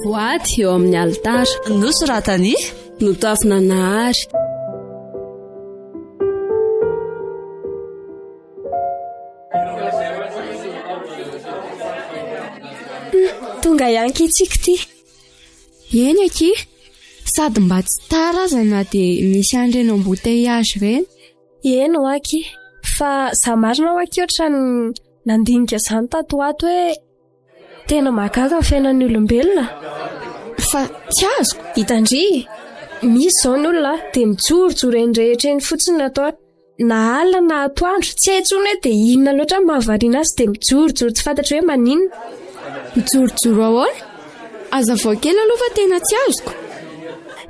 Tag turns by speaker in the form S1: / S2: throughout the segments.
S1: Voady eo amin'ny alitara.
S2: Nosoratan'i.
S1: Notoavinanahary. Tonga ihany kitsika ity.
S3: Eny akia, sady mba tsy tara aza na dia misy an'ireny embouteillage ireny.
S4: Eny hoa akia, fa za marina hoa akia ohatran'ny nandinika izany tato ho ato hoe tena mahagaga ny fiainan'ny olombelona.
S3: Fa tsy azoko.
S4: Hitan-dry, misy izao ny olona dia mijorojoro eny rehetra eny fotsiny ny ataony. Na alina na atoandro, tsy hay intsony hoe dia inona loatra no mahavariana azy dia mijorojoro tsy fantatra hoe maninona.
S3: Mijorojoro ahoana? Hazavao kely aloha fa tena tsy azoko.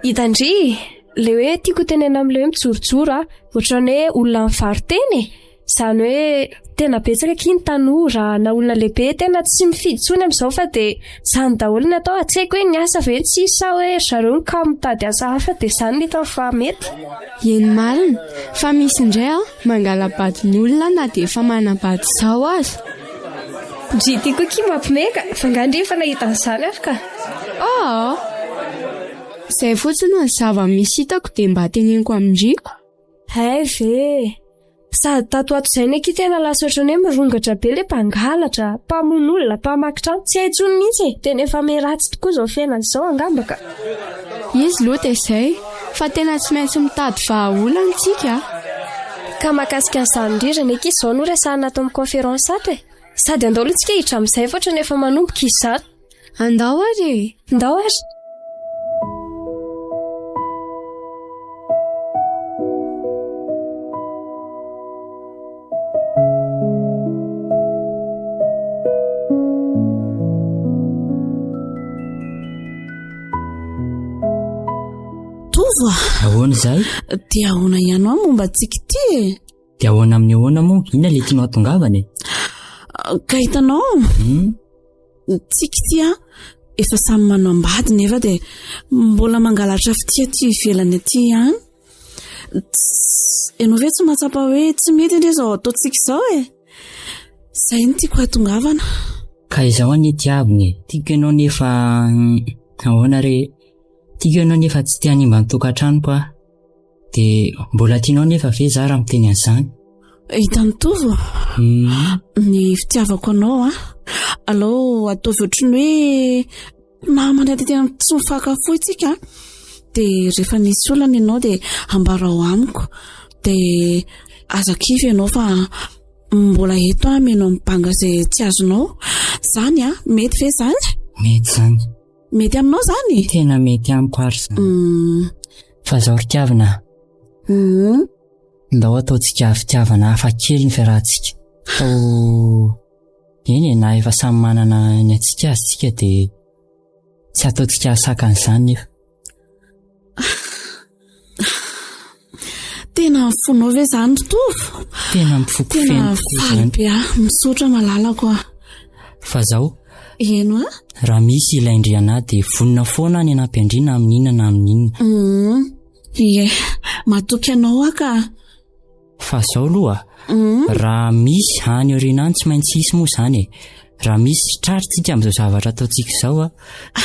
S4: Hitan-dry, ilay hoe tiako hotenenina amin'ilay hoe mijorojoro a, ohatran'ny hoe olona mivaro-tena e! Izany hoe tena betsaka akia ny tanora na olona lehibe tena tsy mifidy intsony amin'izao fa dia izany daholo ny atao, tsy haiko hoe ny asa ve no tsisy sa hoe ry zareo no kamo mitady asa hafa dia izany no hitako fa mety.
S3: Eny marina, fa misy indray an, mangala-badin'olona na dia efa manambady izao aza.
S4: Ndry ity koa akia mampime ka, fa nga ndry efa nahita an'izany ary ka.
S3: Aa! Izay fotsiny ny zava-misy hitako dia mba teneniko amin-dry ko.
S4: Hay ve! Sady tato ho ato izay ny akia tena lasa ohatran'ny hoe mirongatra be ilay mpangalatra, mpamono olona, mpamaky trano, tsy hay intsony mihitsy e! Tena efa miharatsy tokoa izao fiainana izao angamba ka!
S3: Izy aloha dia izay, fa tena tsy maintsy mitady vahaolana isika a!
S4: Ka mahakasika an'izany indrindra anie akia izao no resahina ato amin'ny conférence ato e! Sady andao aloha tsika hiditra amin'izay fa ohatran'ny efa manomboka izy izany.
S3: Andao ary e!
S4: Ndao ary!
S2: Tovo a!
S5: Ahoana izay?
S2: Dia ahoana ihany hoa momba antsika ity e?
S5: Dia ahoana amin'ny ahoana moa? Inona ilay tianao hatongavana e?
S2: Ka hitanao?
S5: Hmm?
S2: Tsika ity an, efa samy manambady nefa dia mbola mangalatra fitia aty ivelany aty ihany. Tss, ianao ve tsy mahatsapa hoe tsy mety anie izao ataontsika izao e? Izay no tiako hatongavana.
S5: Ka izaho anie tiavina e. Tiako ianao nefa ahoana re? Tiako ianao nefa tsy te hanimba ny tokantranoko aho. Dia mbola tianao nefa ve za raha miteny an'izany?
S2: Hitan'i Tovo,
S5: Hmm.
S2: ny fitiavako anao an, alao ataovy ohatry ny hoe namana tena tsy mifankafoy tsika an. Dia rehefa misy olana ianao dia ambarao amiko. Dia aza kivy ianao fa mbola eto aho mino amin'ny banga izay tsy azonao. Izany an, mety ve izany?
S5: Mety izany.
S2: Mety aminao izany?
S5: Tena mety amiko ary izany.
S2: Hmm.
S5: Fa zao ry tiavina.
S2: Hmm.
S5: Ndao ataontsika fitiavana hafa kely ny fiarahantsika. Atao eny e, na efa samy manana ny antsika azy tsika dia tsy ataontsika hahasakana izany nefa.
S2: Tena amin'ny fonao ve izany ry Tovo?
S5: Tena amin'ny foko
S2: Tena
S5: feno tokoa
S2: faly
S5: izany.
S2: be aho, misaotra malalako ah.
S5: Fa zao,
S2: Eno ah.
S5: raha misy ilain-dry anà dia vonona foana aho ny hanampy an-dry na amin'inona na amin'inona.
S2: Hum, ie, matoky anao aho ka.
S5: Fa zao aloha,
S2: Hum.
S5: raha misy any aoriana any tsy maintsy hisy moa izany e. Raha misy tratritsika amin'izao zavatra ataontsika izao a,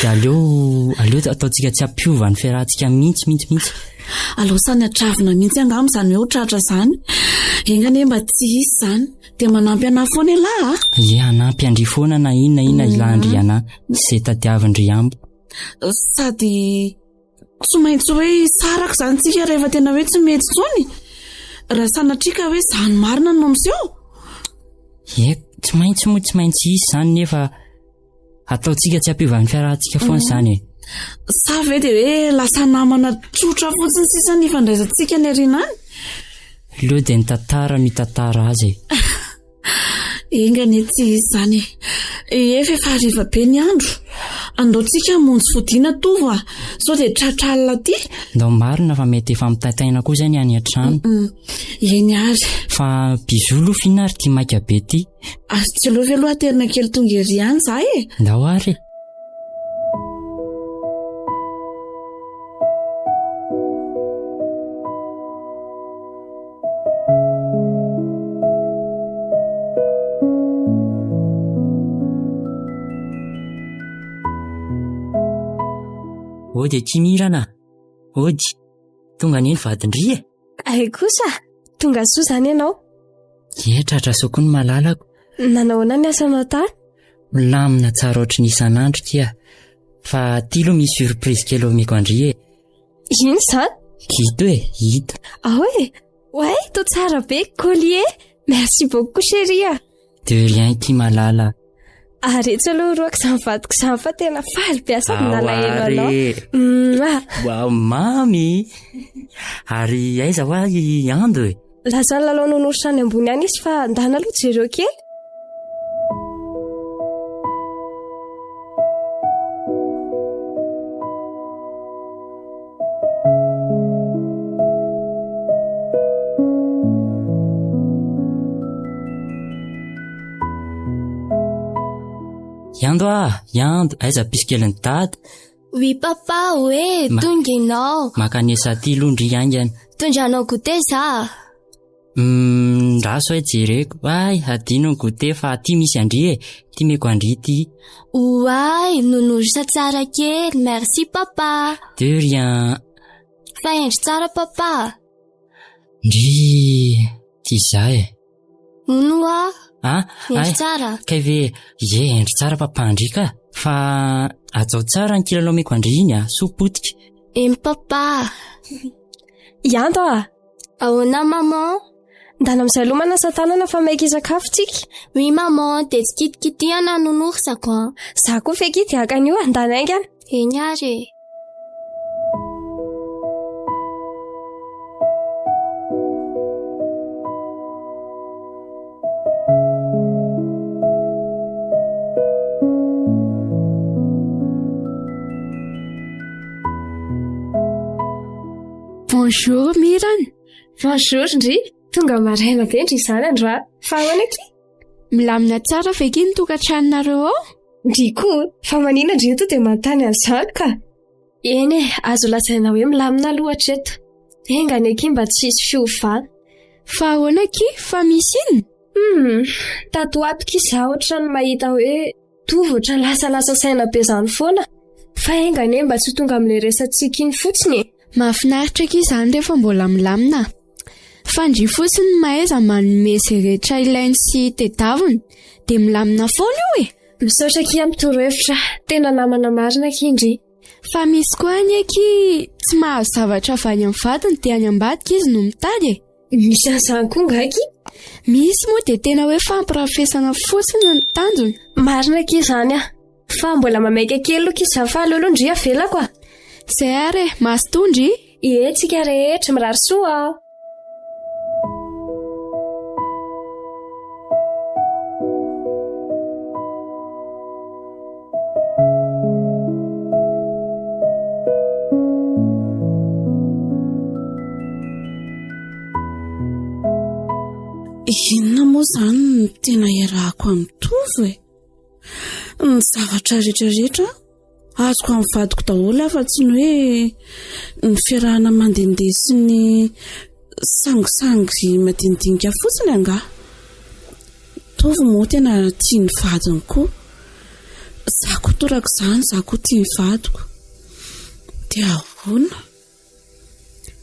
S5: dia aleo aleo ataontsika tsy hampiova ny fiarahantsika mihitsy mihitsy mihitsy.
S2: Aleo sany hatravina mihitsy angamba izany hoe ho tratra izany. Enga anie mba tsy hisy izany. Dia manampy anà foana ialahy a.
S5: Ie, hanampy an-dry foana na inona inona ilan-dry anà sy izay tadiavin-dry amiko.
S2: Sady Tsy maintsy hoe hisaraka izany tsika rehefa tena hoe tsy mety intsony? Raha sanatria ka hoe izany marina no miseho?
S5: Ie, tsy maintsy moa tsy maintsy hisy izany nefa ataontsika tsy hampiova ny fiarahantsika foana izany e.
S2: Sa ve dia hoe lasa namana tsotra fotsiny sisa ny ifandraisantsika any aoriana any?
S5: Aleo dia ny tantara no hitantara azy e.
S2: Enga anie tsy hisy izany e. Efa efa hariva be ny andro. Andao tsika hamonjy fodiana Tovo a. Sao dia tratra alina aty.
S5: Ndao marina fa mety efa mitaintaina koa izay ny any an-trano.
S2: Eny ary.
S5: Fa bisous aloha f'inona ary ity maika be ity?
S2: Ary tsy aleo ve aloha aterina kely tonga ery ihany za e?
S5: Ndao ary e. Ody akia Mirana a! Ody! Tonga anie ny vadin-dry e!
S4: Hay kosa! Tonga soa izany ianao.
S5: Ie, tratra soa koa ny malalako.
S4: Nanao ahoana ny asanao tany?
S5: Milamina tsara ohatry ny isan'andro kia. Fa aty aloha misy surprise kely omeko an-dry e.
S4: Inona izany?
S5: Ito e, ito.
S4: Ao e! Oay, toa tsara be collier! Merci beaucoup chérie a!
S5: De rien ity malala.
S4: Ary etsy aloha roako izany vadiko izany fa tena faly be sady nalahelo anao. Mouah.
S5: Wow, mamy! Ary aiza hoa i Ando e?
S4: Lasa nilalao nonosa any ambony any izy fa ndana aloha jereo kely.
S5: Iando ah, Iando, aiza pisikelin'i dada?
S3: Oui papa, oe, tonga ianao.
S5: Makanesa aty aloha ndry haingana.
S3: Tondranao goûter za.
S5: Hum, ndraso hoe jereko. Ay, hadino ny goûter fa aty misy an-dry e. Ty meko an-dry ty.
S3: Oay, nonorisa tsara kely. Merci papa.
S5: De rien.
S3: Fa hendry tsara papa.
S5: Ndry, ty za e.
S3: Hono hoa.
S5: Ah,
S3: Hendry tsara.
S5: Kay ve, ie hendry tsara papa an-dry ka. Fa hajao tsara ny kilalao meko an-dry iny a, soa potika.
S3: Eny papa.
S4: Ianto ah.
S3: Ahoana maman?
S4: Ndana amin'izay aloha manasa tanana fa maika hisakafo tsika.
S3: Oui maman, dia tsy kitikitihana ny nonorsako an.
S4: Za koa feky dia haka an'io ah, ndana haingana.
S3: Eny ary e.
S1: Bonjour Mirana.
S4: Bonjour ndry, tonga maraina be ndry izany androany. Fa ahoana akia?
S3: Milamina tsara ve akia ny tokantranonareo ao?
S4: Ndry koa, fa maninona ndry eto dia manontany an'izany ka? Eny e, azo lazaina hoe milamina aloha hatreto. Enga anie akia mba tsy hisy fiovana.
S3: Fa ahoana akia, fa misy inona?
S4: Hum, tato ho ato akia za ohatran'ny mahita hoe Tovo ohatran'ny lasalasa saina be izany foana. Fa enga anie mba tsy ho tonga amin'ilay resatsika iny fotsiny e.
S3: Mahafinaritra akia izany rehefa mbola milamina. Fa ndry fotsiny ny mahaiza manome izay rehetra ilainy sy tedaviny dia milamina foana io e.
S4: Misaotra akia amin'ny torohevitra, tena namana marina akia ndry.
S3: Fa misy koa anie akia tsy mahazo zavatra avy any amin'ny vadiny dia any ambadika izy no mitady e.
S4: Misy an'izany koa nga akia?
S3: Misy moa dia tena hoe fampirafesana fotsiny ny tanjona.
S4: Marina akia izany ah. Fa mbola mamaika kely aloha akia za fa aleo aloha ndry avelako ah.
S3: Izay ary e, mazotoa ndry.
S4: Ie, tsika rehetra, mirary soa ah.
S2: Inona moa izany no tena iarahako amin'i Tovo e? Ny zavatra rehetrarehetra azoko amin'ny vadiko daholo afa-tsy ny hoe ny fiarahana mandehandeha sy ny sangisangy madinidinika fotsiny angaha. Tovo moa tena tia ny vadiny koa. Za koa torak'izany, za koa tia ny vadiko. Dia ahoana?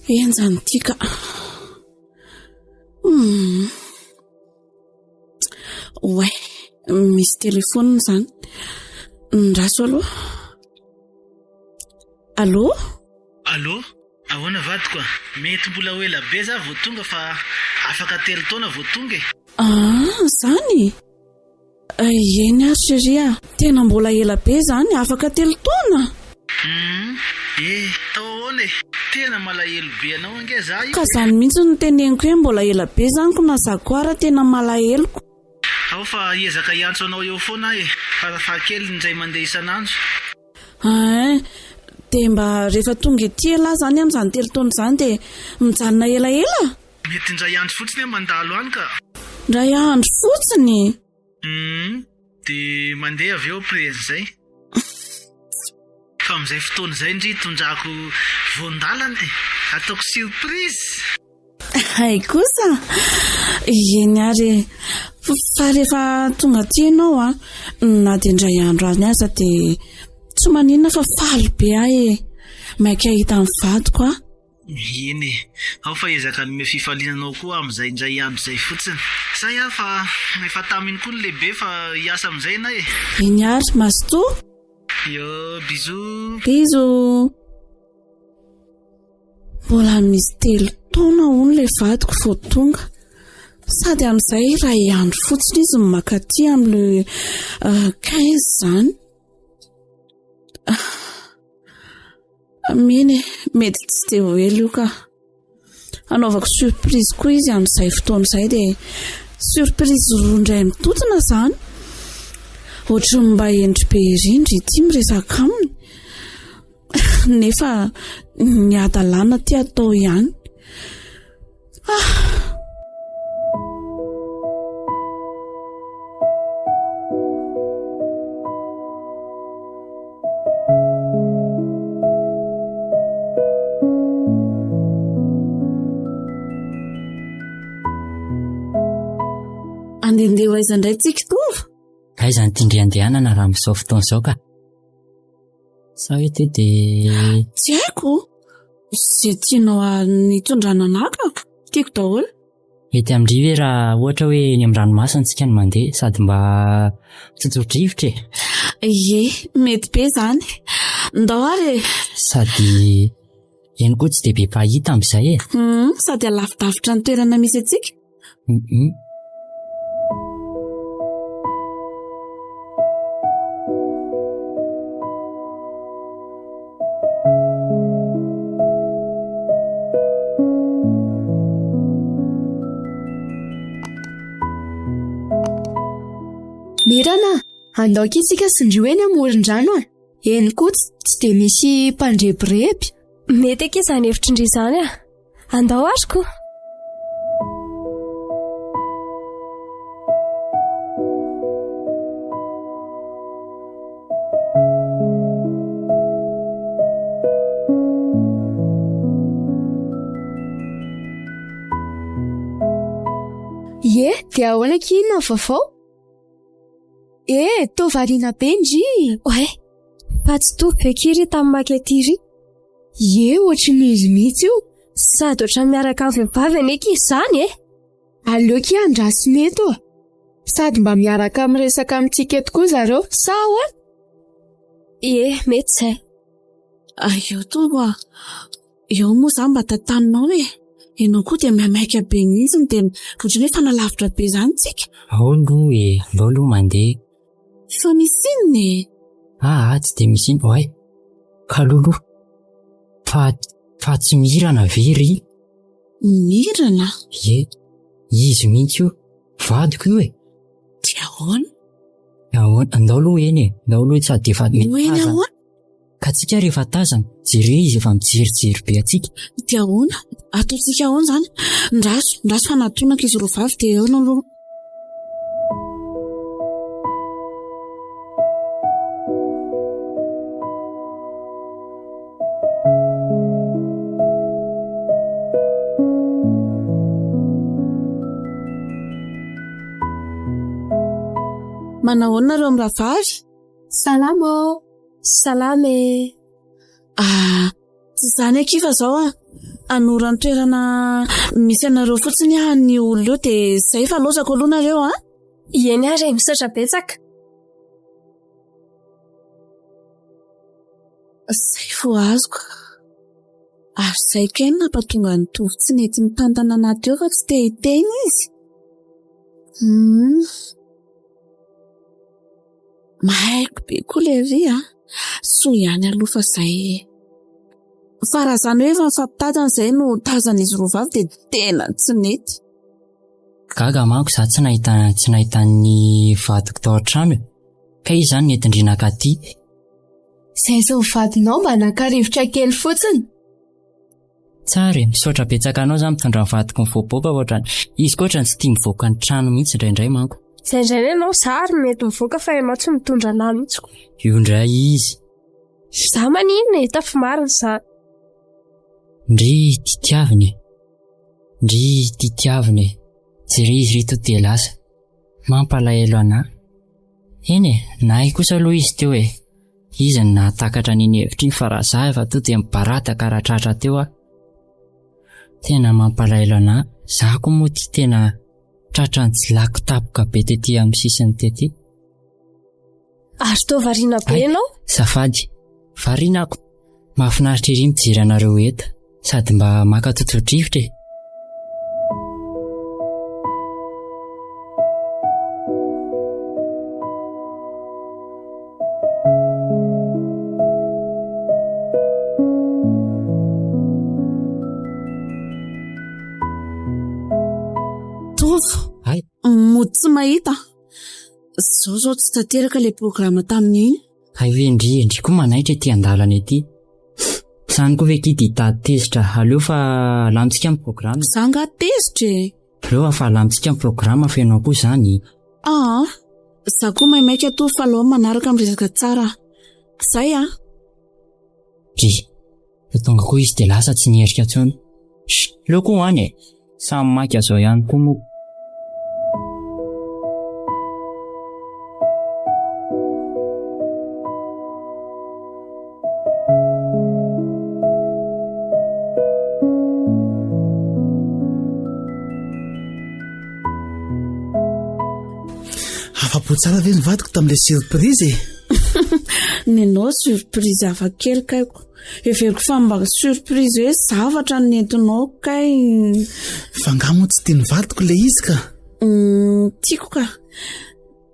S2: Henjana ity ka. Hmm. Oay, misy telefaonina izany. Ndraso aloha. Allô?
S6: Allô? Ahoana vadiko a? Mety mbola ho ela be za vao tonga fa afaka telo taona vao tonga e.
S2: Ah, zany? Eny ary chérie a, tena mbola ela be zany, afaka telo taona?
S6: Humm, eh, tao ahoana e? Tena malahelo be anao ange za io
S2: Ka
S6: e.
S2: zany mihitsy no teneniko hoe mbola ela be zany ko na za koa ara tena malahelo ko.
S6: Ao fa hiezaka hiantso anao eo foana aho e, farafahakeliny indray mandeha isan'andro.
S2: Ein, dia mba rehefa tonga ety ialahy zany amin'izany telo taona izany dia mijanona elaela?
S6: Mety indray andro fotsiny aho mandalo any ka.
S2: Indray andro fotsiny?
S6: Humm, dia mandeha avy eo après an'izay. Fa amin'izay fotoana izay ndry tondrako voan-dalana e! Ataoko surprise!
S2: Hay kosa! Eny ary e! Fa rehefa tonga aty ianao an, na dia indray andro any aza dia tsy maninona fa faly be aho e! Maika hahita ny vadiko aho.
S6: Eny e, ao fa hiezaka hanome fifaliana anao koa amin'izay indray andro izay fotsiny. Zay aho fa efa taminy koa ny lehibe fa hiasa amin'izay ianay e.
S2: Eny ary, mazotoa.
S6: Yo, bisous.
S2: Bisous. Mbola misy telo taona hono ilay vadiko vao tonga. Sady amin'izay iray andro fotsiny izy no mankaty amin'ilay 15 izany. Mino e, mety tsy dia ho ela io ka. Hanaovako surprise koa izy amin'izay fotoana izay dia surprise roa indray mitontona izany. Ohatry ny mba hendry be ery ndry ity miresaka aminy. Nefa ny hadalana ty atao ihany. Ah! Andehandeha ho aiza indray tsika Tovo?
S5: Aiza ny tian-dry andehanana raha amin'izao fotoana izao ka? Sa hoe te dia...
S2: Tsy haiko. Izay tianao nitondrana anah ka, tiako daholo.
S5: Mety amin-dry ve raha ohatra hoe eny amin'ny ranomasina tsika no mandeha sady mba mitsotso-drivotra e?
S2: Ie, mety be izany. Ndao ary e!
S5: Sady eny koa tsy dia be mpahita amin'izay e.
S2: Hum, sady alavidavitra ny toerana misy antsika.
S5: Hum.
S3: Mirana, andao akia tsika sindrio eny amoron-drano a. Eny koa tsy dia misy mpandrebireby.
S4: Mety akia izany hevitry ndry izany a. Andao ary ko.
S3: Ie, dia ahoana akia inona ny vaovao? Eh, toa variana be ndry!
S4: Oay, fa tsy toa be akia ry tamin'ny maka aty ry.
S3: Ie, ohatry ny izy mihitsy io.
S4: Sady ohatran'ny miaraka amin'ny vehivavy anie akia izany e!
S3: Aleo akia andrasina eto e! Sady mba miaraka miresaka amintsika eto koa zareo, sa ahoana?
S4: Ie, mety izay.
S2: Eo Tovo a! Eo moa izaho mba tantaninao e! Ianao koa dia maimaika be mihitsy dia ohatran'ny hoe fanalavitra be izany tsika.
S5: Ao aloha e, aleo aloha mandeha.
S2: Fa misy inona e?
S5: Aa, tsy dia misy inona. Oay, Kalolo, fa, fa tsy mirana ve ry?
S2: Mirana?
S5: Ie, izy mihitsy io, vadiko io e.
S2: Dia ahoana?
S5: Ahoana, andao aloha eny e, andao aloha sady efa
S2: Ho eny ahoana?
S5: Ka tsika rehefa tazana, jereo izy efa mijerijery be antsika.
S2: Dia ahoana? Ataontsika ahoana izany? Ndraso, ndraso fa natonako izy roa vavy dia eo aloha. Manao ahoana nareo mirahavavy?
S3: Salama ô!
S4: Salama e!
S2: Ah, tsy izany akia fa zao ah, hanoro ny toerana misy anareo fotsiny aho ny olona eo dia izay fa lozako aloha nareo ah.
S4: Eny ary e, misaotra betsaka.
S2: Izay vao azoko. Ary izay kay no nampatonga an'i Tovo tsy nety nitantana anaty eo fa tsy te hiteny izy. Hum. Mahaiko be koa le ry a! Soa ihany aloha fa zay e! Fa raha izany hoe efa nifampitantana izay no tazan'izy roa vavy dia tena tsy nety.
S5: Gaga manko za tsy nahita tsy nahita ny vadiko tao an-trano e! Kay izy izany nentin-dry nakaty.
S3: Izay sy ny vadinao mba naka rivotra kely fotsiny.
S5: Tsara e, misaotra betsaka anao za mitondra ny vadiko mivoaboaka ohatrany. Izy koa ohatrany tsy tia mivoaka ny trano mihitsy indraindray manko.
S4: Izay indray ny anao, za ary mety mivoaka fa ianao tsy mitondra anah mihitsy ko.
S5: Io indray izy.
S4: Za maninona e, tafy marina izany.
S5: Ndry ity tiavina e. Ndry ity tiavina e. Jereo izy ry to dia lasa. Mampalahelo anah. Eny e, nahay kosa aloha izy teo e. Iza no nahatakatra an'iny hevitra iny fa raha za efa to dia mibaradaka raha tratra teo aho. Tena mampalahelo anà, za koa moa ty tena tratran'ny jilako tapoka be tety amin'ny sisiny tety.
S4: Ary toa variana be ianao?
S5: Zafady, variana ako. Mahafinaritra ery mijery anareo eto, sady mba maka tsotso-drivotra e.
S2: Tovo,
S5: Hay.
S2: mody tsy mahita. Zao zao tsy tanteraka ilay programa tamin'iny.
S5: Hay ve ndry, ndry koa manaitra ety an-dalana ety. Izany koa ve akia dia hitady tezitra. Aleo fa alamintsika ny programa.
S2: Za angaha tezitra e.
S5: Aleo fa alamintsika ny programa fa ianao koa izany.
S2: Aa, za koa maimaika toa fa aleo manaraka miresaka tsara. Zay a.
S5: Dry, fa tonga koa izy dia lasa tsy niherika intsony. Sh, aleo koa ho any e. Samy maika zao ihany koa moa.
S6: Afa-po tsara ve ny vadiko tamin'ilay surprise e?
S2: Nenao surprise hafa kely kaiko. Heveriko fa mba surprise hoe zavatra no nentinao kay.
S6: Fa angaha moa tsy tian'ny vadiko ilay izy ka?
S2: Mm, tiako ka.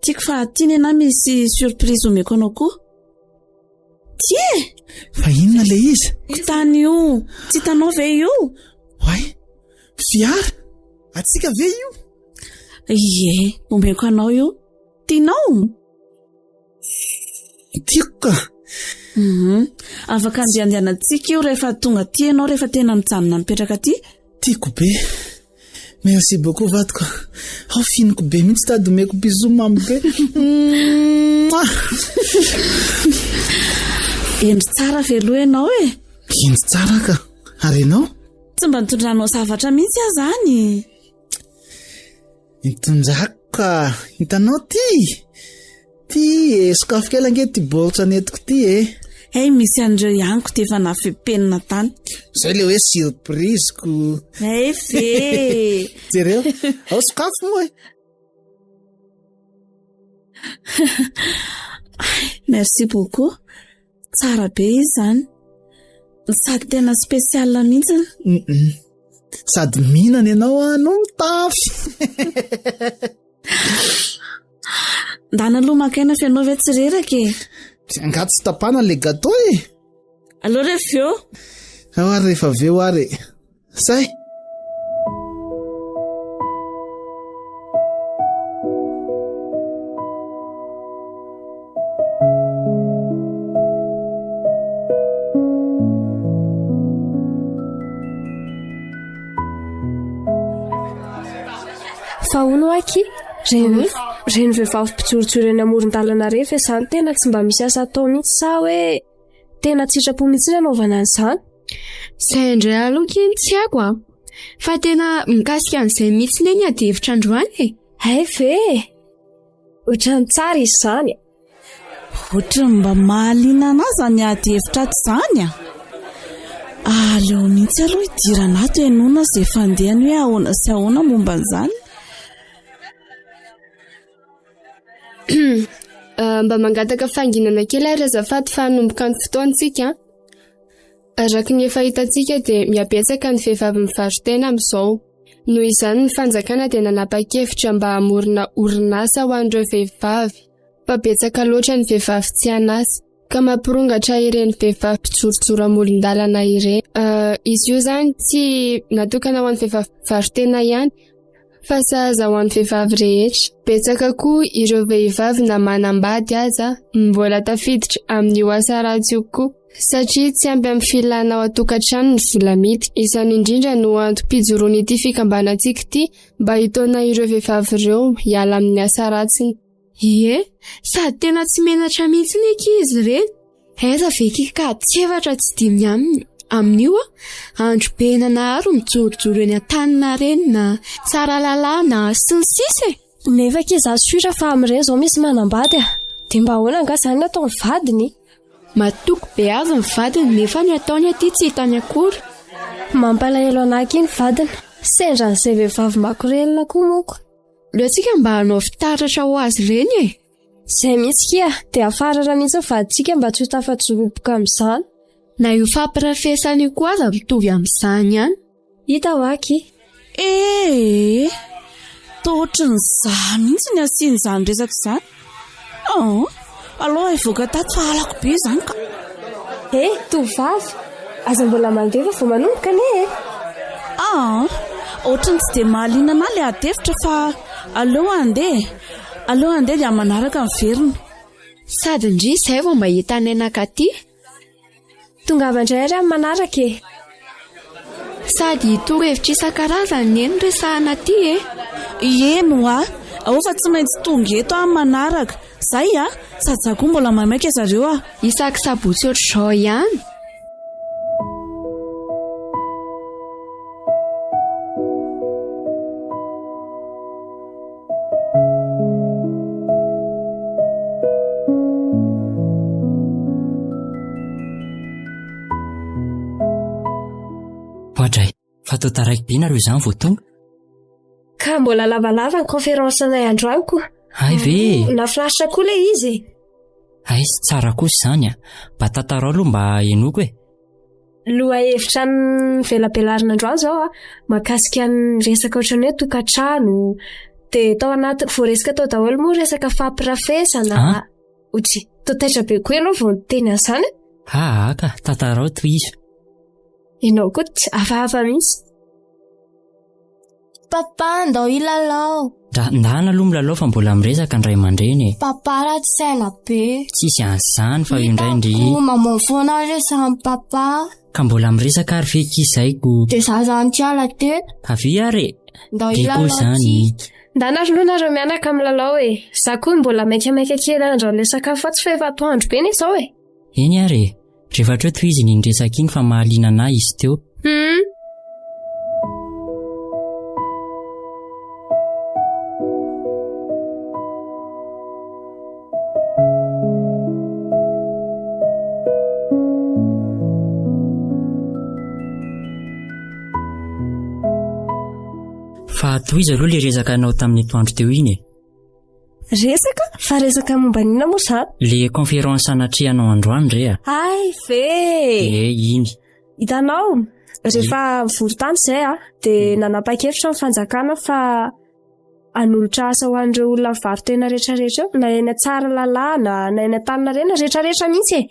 S2: Tiako fa aty nenahy misy surprise omeko anao koa. Ty e!
S6: Fa inona ilay izy?
S2: Tany io. Tsy hitanao ve io?
S6: Oay, fiara? Antsika ve io?
S2: Ie, omeko anao io. Tianao?
S6: Tiako ka.
S2: Mhm. Afaka andehandehanantsika io rehefa tonga aty ianao, rehefa tena mijanona mipetraka aty.
S6: Tiako be. Merci beaucoup vadiko. Ao finiko be mihitsy tady omeko bisous mamy be. Mouah!
S2: Hendry tsara ve aloha ianao e?
S6: Hendry tsara ka. Ary ianao?
S2: Tsy mba nitondranao zavatra mihitsy aho izany.
S6: Nitondrako ka. Hitanao ty? Ty e, sokafy kely ange ty baoritra nentiko ty e.
S2: Hey, misy an'ireo ihany ko ty efa nafempenina tany.
S6: Zay le hoe surprise ko.
S2: Hey ve.
S6: Jereo. Ao sokafy moa e.
S2: Merci beaucoup. Tsara be izy izany. Sady tena spécial mihitsy.
S6: Sady mihinana ianao ah, no mitafy.
S2: Ndana aloha maka aina fa ianao ve tsy reraka e?
S6: Angaha tsy tapahana le gâteau e?
S2: Aleo rehefa avy eo.
S6: Ao ary rehefa avy eo ary e. Zay.
S4: Fa hono hoa akia, reny reny vehivavy mpijorojoro eny amoron-dalana ireny ve izany tena tsy mba misy asa atao mihitsy sa hoe tena tsy sitrapo mihitsy ny anaovana an'izany?
S3: Izay indray aloha akia no tsy haiko a! Fa tena mikasika an'izay mihitsy anie ny adihevitra androany e!
S4: Hay ve e! Ohatran'ny tsara izy izany e!
S2: Ohatran'ny mba mahaliana anà izany ady hevitra ato izany a! Aleo mihitsy aloha hidirana ato henoina izay fandehany hoe ahoana sy ahoana momba an'izany.
S3: Mba mangataka fahanginana kely ary azafady fa hanomboka ny fotoana isika an. Araka ny efa hitantsika dia mihabetsaka ny vehivavy mivaro-tena amin'izao. Noho izany ny fanjakana dia nanapa-kevitra mba hamorona orinasa ho an'ireo vehivavy fa betsaka loatra ny vehivavy tsy an'asa ka mampirongatra ireny vehivavy mpijorojoro amoron-dalana ireny. Izy io izany tsy natokana ho an'ny vehivavy mpivaro-tena ihany fa sahaza ho an'ny vehivavy rehetra. Betsaka koa ireo vehivavy na manambady aza mbola tafiditra amin'io asa ratsy io koa satria tsy ampy amin'ny filana ao an-tokantrano ny vola miditra. Izany indrindra no antom-pijoroan'ity fikambanantsika ity mba hitaona ireo vehivavy ireo hiala amin'ny asa ratsiny. Ie, sady tena tsy menatra mihitsy ny ankizy ireny. Aiza ve ki ka tsy efatra tsy dimy aminy amin'io a? Andro be nanahary mijorojoro eny Antaninarenina, Tsaralalàna sy ny sisa e!
S4: Nefa akia za sûr fa amin'ireny zao misy manambady a! Dia mba ahoana angaha zany ny ataon'ny vadiny?
S3: Matoky be azy ny vadiny nefa ny ataony aty tsy hitany akory.
S4: Mampalahelo anah akia ny vadiny. Sendra an'izay vehivavy makorelina koa moko.
S3: Aleo tsika mba hanao fitaratra ho azy ireny e!
S4: Izay mihitsy kia, dia afarana mihitsy ny vadintsika mba tsy ho tafajoroboka amin'izany.
S3: Na io fampirafesana io koa aza mitovy amin'izany ihany.
S4: Hita hoa akia.
S2: Ee! Toa ohatry ny za mihitsy ny asiana izany resaka izany. Oh! Aleo hivoaka tato fa halako be izany ka.
S4: He, tovovavy! Aza mbola mandeha fa vao manomboka anie e!
S2: Ah! Ohatry ny tsy dia mahaliana anah ilay ady hevitra fa aleo handeha e! Aleo handeha dia amin'ny manaraka miverina.
S3: Sady ndry izay vao mahita anay nankaty.
S4: Tongava indray ary amin'ny manaraka e!
S3: Sady torohevitra isan-karazany anie no resahana aty e!
S2: Eny hoa! Ao fa tsy maintsy tonga eto aho amin'ny manaraka. Zay a! Sady za koa mbola maimaika zareo a!
S3: Isaky sabotsy ohatr'izao ihany.
S5: Oadray, fa toa taraiky be nareo izany vao tonga.
S4: Ka mbola lavalava ny conférence anay androany ko.
S5: Hay ve e?
S4: Na flash koa ilay izy e.
S5: Hay sy tsara kosa izany a. Mba tantarao aloha mba henoiko e.
S4: Lohahevitra novelabelarina androany izao a, mahakasika ny resaka ohatran'ny hoe tokantrano, dia tao anaty, voaresaka tao daholo moa resaka fampirafesana.
S5: Ah.
S4: Otry, toa taitra be koa ianao vao niteny an'izany.
S5: Aa ka, tantarao tohizo.
S4: Ianao koa tsy hafahafa mihitsy.
S7: Papa, ndao hilalao.
S5: Ndra, ndana aloha milalao fa mbola miresaka ny ray aman-dreny e.
S7: Papa ratsy saina be.
S5: Tsisy an'izany fa io indray ndry.
S7: Hitako maman foana resahan'i papa.
S5: Ka mbola miresaka ary ve akia izay ko.
S7: Dia za zany tsy hiala teto.
S5: Avia ary e.
S7: Ndao
S5: Dia koa
S7: hilalao
S5: izany.
S7: tsika.
S4: Ndana ry aloha nareo mianaka milalao e. Za koa mbola maikamaika kely handrao ilay sakafo atsy fa efa atoandro be anie izao e.
S5: Eny ary e. Rehefa hatreo tohiziny iny resaka iny fa mahaliana anah izy teo.
S4: Hum.
S5: Fa tohizo aloha le resaka anao tamin'ny atoandro teo iny e.
S4: Resaka? Fa resaka momba ny inona moa izany?
S5: Le conférence anatrehanao androany re a.
S4: Hay ve!
S5: Eh, iny.
S4: Hitanao, rehefa nivory tany izay a, dia nanapa-kevitra ny fanjakana fa hanolotra asa ho an'ireo olona mivaro-tena rehetrarehetra eo, na eny Tsaralalàna, na eny Antaninarenina, rehetrarehetra mihitsy e.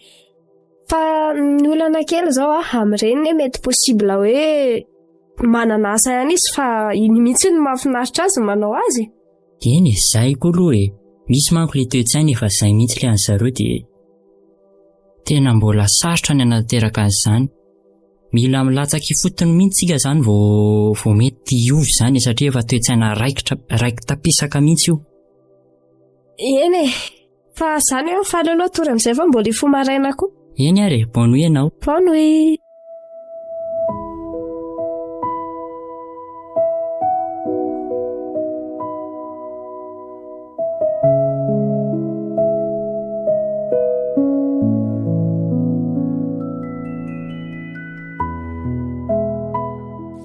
S4: Fa ny olana kely izao a, amin'ireny ne mety possible hoe manana asa ihany izy fa iny mihitsy no mahafinaritra azy ny manao azy e.
S5: Eny e, zay koa aloha e! Misy manko le toe-tsaina efa zay mihitsy le an'i zareo dia tena mbola sarotra ny hanatanteraka an'izany. Mila milatsaka ifotony mihitsy tsika zany vao vao mety hiova izany e satria efa toe-tsaina raikitra raiki-tapisaka mihitsy io.
S4: Eny e! Fa zany hoe faly aloha tory amin'izay fa mbola hifoha maraina koa.
S5: Eny ary e, bonne nuit ianao.
S4: Bonne nuit.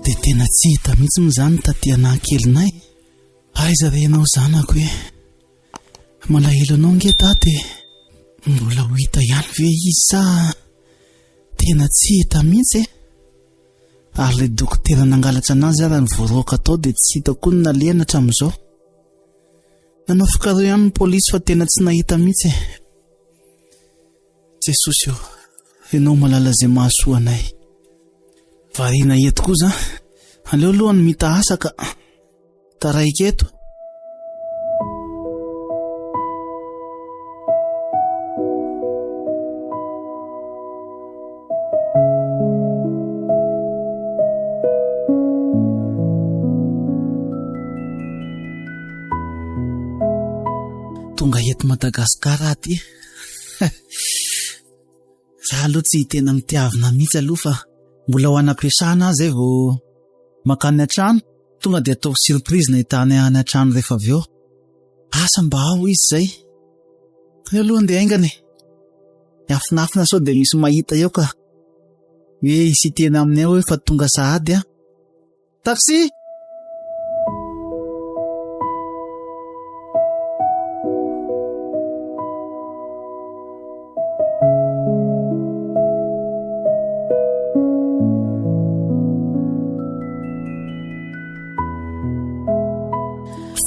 S6: Dia tena tsy hita mihitsy moa izany taty anahy kelinay. Aiza ve ianao zanako e? Malahelo anao nge dada e. Mbola ho hita ihany ve izy sa tena tsy hita mihitsy e? Ary ilay dokotera nangalatra anazy ara ny voaroaka tao dia tsy hita koa ny nalehany hatramin'izao. Nanao fikarohana ihany ny polisy fa tena tsy nahita mihitsy e. Jesosy ô, Ianao mahalala izay mahasoa anay. Variana eto koa za. Aleo aloha ny mita asa ka. Taraiky eto. Tonga eto Madagasikara aho ty. Za aloha tsy tena mitiavina mihitsy aloha fa mbola ho any am-piasana aho zay vao mankany an-trano. Tonga dia ataoko surprise nahitana ahy any an-trano rehefa avy eo. Asa mba ao izy zay. Aleo aloha andeha haingana e. Miafinafina sao dia misy mahita eo ka. Hoe hisy hiteny aminay hoe efa tonga sahady aho. Taxi!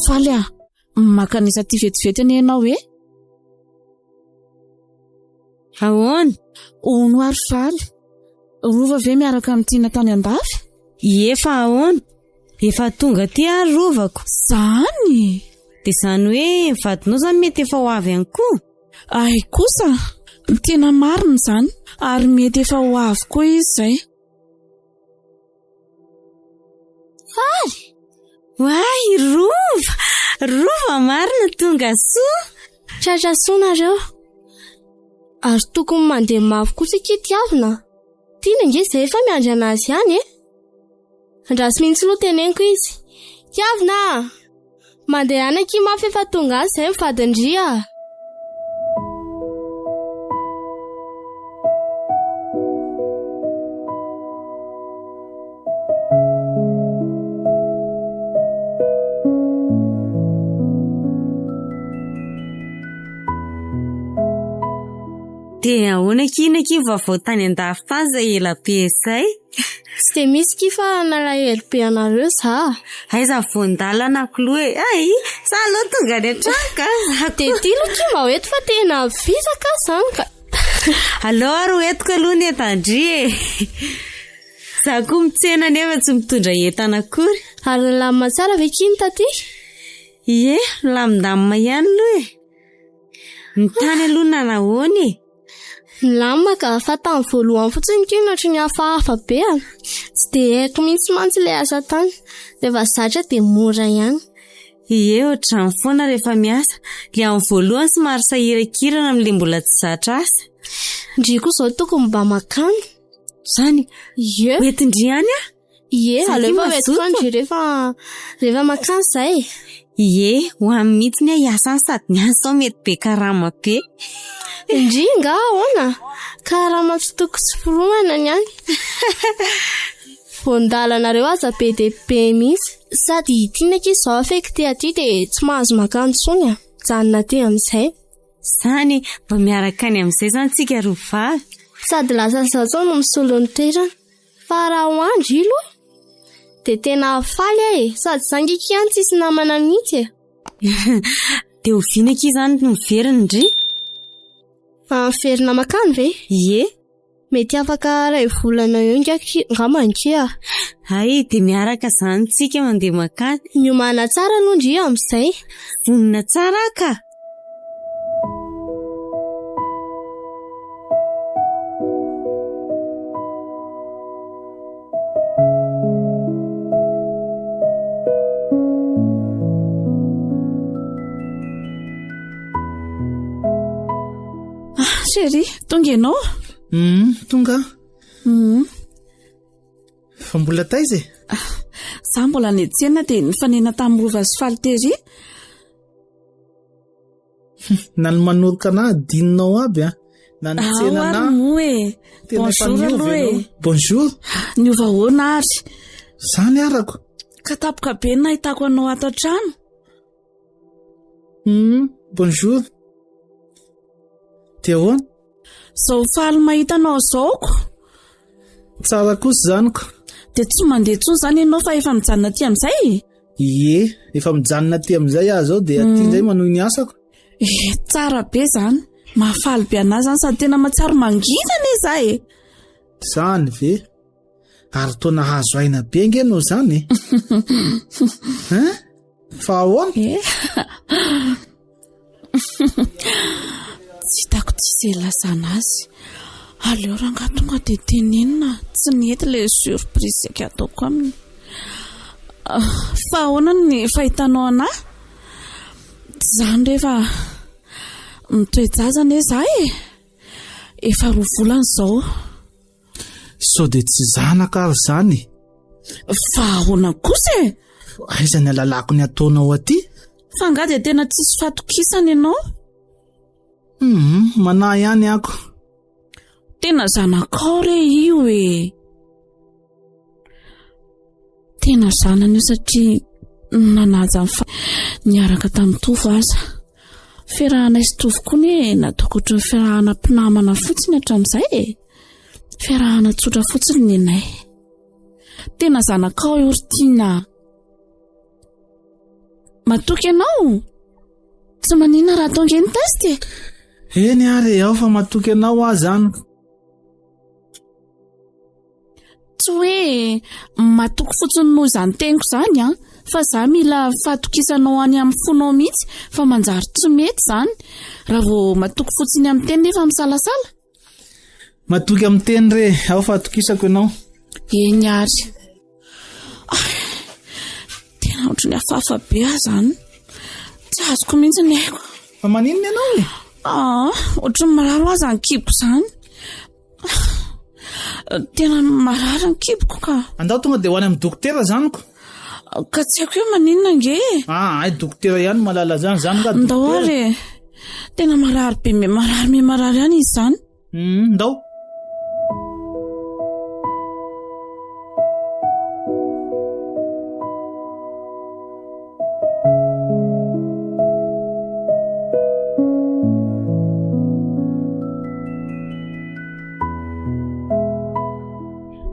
S2: Faly ah! Makanisa aty vetivety anie ianao e!
S8: Ahoana?
S2: Hono ary faly. Rova ve miaraka amin'i Tiana tany andafy?
S8: Ie fa ahoana? Efa tonga aty ary rovako.
S2: Zany?
S8: Dia izany hoe ny vadinao izany mety efa ho avy ihany koa?
S2: Ay kosa! Tena marina izany ary mety efa ho avy koa izy izay.
S8: Faly! Oay, Rova! Rova marina tonga soa!
S7: Tratra soa nareo. Ary tokony mandeha mafy kosa akia Tiavina. Tiana ange izay efa miandry anazy ihany e. Andraso mihitsy aloha teneniko izy. Tiavina! Mandehana akia mafy efa tonga any izay ny vadin-dry a!
S8: Dia ahoana akia ny akia vaovao tany an-dafy tany izay ela be izay?
S7: Tsy dia misy akia fa nalahelo be anareo za.
S8: Aiza voan-dalana k'lou e! Ay! Za aloha tonga any an-trano ka!
S7: Dia ity aloha akia mba ho eto fa tena vizaka aho izany ka!
S8: Aleo ary ho entiko aloha ny entan-dry e! Za koa mitsena nefa tsy mitondra entana akory.
S7: Ary nilamina tsara ve akia ny taty?
S8: Ie, milamindamina ihany aloha e! Ny tany aloha nanahoana e?
S7: Nilamina ka, fa tamin'ny voalohany fotsiny akia no ohatry ny hafahafa be a! Tsy dia haiko mihitsy mantsy ilay asa tany. Rehefa zatra dia mora ihany.
S8: Ie, ohatr'izany foana rehefa miasa. Ilay amin'ny voalohany somary sahirankirana amin'ilay mbola tsy zatra asa.
S7: Ndry koa izao tokony mba mankany.
S8: Izany?
S7: Ie.
S8: Ho entin-dry ihany aho?
S7: Ie, alefa ho entiko any ndry rehefa rehefa mankany izahay.
S8: Ie, ho any mihitsy ny aho hiasa any sady ny any izao mety be karama be.
S7: Ndry nga ahoana? Karama tsy toko tsy forohana ny any. Voan-dalanareo aza be dia be mihitsy. Sady ity ny ankizy izao affecté aty dia tsy mahazo mankany intsony a. Mijanona aty amin'izay.
S8: Izany e, mba miaraka any amin'izay izany tsika roa vavy.
S7: Sady lasa izaho izao no misolo ny toerana. Fa raha ho andry ilo dia tena faly aho e, sady za nge akia any tsisy namana mihitsy e.
S8: Dia oviana akia izany no miverina ndry?
S7: Miverina mankany ve?
S8: Ie.
S7: Mety afaka iray volana eo nge akia angamba akia.
S8: Hay, dia miaraka izany tsika mandeha mankany.
S7: Miomàna tsara aloha ndry amin'izay.
S8: Vonona tsara aho ka.
S2: Ah, chérie, tonga ianao?
S6: Hmm, tonga aho.
S2: Hmm.
S6: Fa mbola taiza e?
S2: Ah, za mbola niantsena dia nifanena tamin'ny Rova sy Faly tery.
S6: Na ny manoroka anah adinonao aby an. Na ny tsena anah.
S2: Ao ary moa e.
S6: Tena efa
S2: Bonjour
S6: niova
S2: aloha e.
S6: ianao. Bonjour.
S2: Niova ahoana ary?
S6: Zany arako.
S2: Ka tampoka be ny nahitako anao ato an-trano.
S6: Hmm, bonjour. Dia ahoana?
S2: Zao faly mahita anao zao ko.
S6: Tsara kosa izany ko.
S2: Dia tsy mandeha intsony izany ianao fa efa mijanona aty amin'izay?
S6: Ie, efa mijanona aty amin'izay aho izao dia aty indray manohy ny asako.
S2: Eh, tsara be izany. Mahafaly be anahy izany sady tena mahatsiaro mangina anie za e.
S6: Izany ve? Ary toa nahazo aina be ange ianao izany e. Hein? Fa ahoana?
S2: Eh. Tsy hitako ty izay ilazana azy. Aleo rangahy tonga dia tenenina, tsy nety ilay surprise saika ataoko aminy. Ah, fa ahoana ny fahitanao anahy? Tsy izany re fa mitoe-jaza anie za e. Efa roa volana izao.
S6: Sao dia tsy zanaka ary izany e?
S2: Fa ahoana kosa e?
S6: Aiza ny alalako ny ataonao aty?
S2: Fa angaha dia tena tsisy fatokisana ianao?
S6: Hum, manahy ihany ako.
S2: Tena zanakao re io e. Tena zanany io satria nanaja ny fa niaraka tamin'ny Tovo aza. Fiarahanay sy Tovo koa ne nataoko ohatry ny fiarahana mpinamana fotsiny hatramin'izay e. Fiarahana tsotra fotsiny nenay. Tena zanakao io ry Tiana. Matoky ianao? Tsy maninona raha atao ange ny test e.
S6: Eny ary e, ao fa matoky anao aho zany.
S2: Tsy hoe matoky fotsiny noho izany teniko izany an, fa za mila fahatokisanao any amin'ny fonao mihitsy fa manjary tsy mety izany raha vao matoky fotsiny amin'ny teny nefa misalasala.
S6: Matoky amin'ny teny re, ao fa atokisako ianao.
S2: Eny ary. Tena ohatry ny hafahafa be aho izany. Tsy azoko mihitsy ny aiko.
S6: Fa maninona ianao e?
S2: Ah, ohatry ny marary ho aza ny kiboko izany. Tena marary ny kiboko ka.
S6: Andao tonga dia ho any amin'ny dokotera zaniko.
S2: Ka tsy haiko hoe maninona ange e.
S6: Ah, hay dokotera ihany mahalala izany, izany nga dokotera.
S2: Ndao ary e. Tena marary be, marary me marary ihany izy izany.
S6: Hmm, ndao.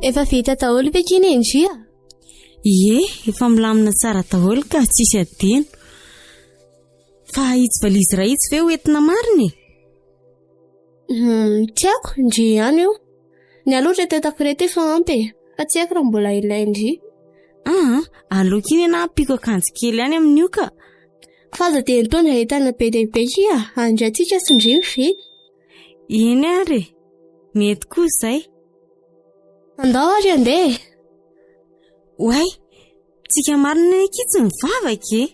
S7: Efa vita daholo ve kiny Ndry a?
S8: Ie, efa milamina tsara daholo ka, tsisy adino. Fa itsy valizy iray itsy ve ho entina marina e?
S7: Hmm, tsy haiko, ndry ihany io. Ny aloha ireto entako ireto efa ampy e, fa tsy haiko raha mbola ilain-dry.
S8: Aa, aleoko iny ianà ampiako akanjo kely ihany amin'io ka.
S7: Fa aza dia mitondra entana be dia be kia, handray antsika sy ndry mividy.
S8: Eny ary e, mety koa izay.
S7: Andao ary handeha e.
S8: Oay, tsika marina anie akia tsy mivavaka e.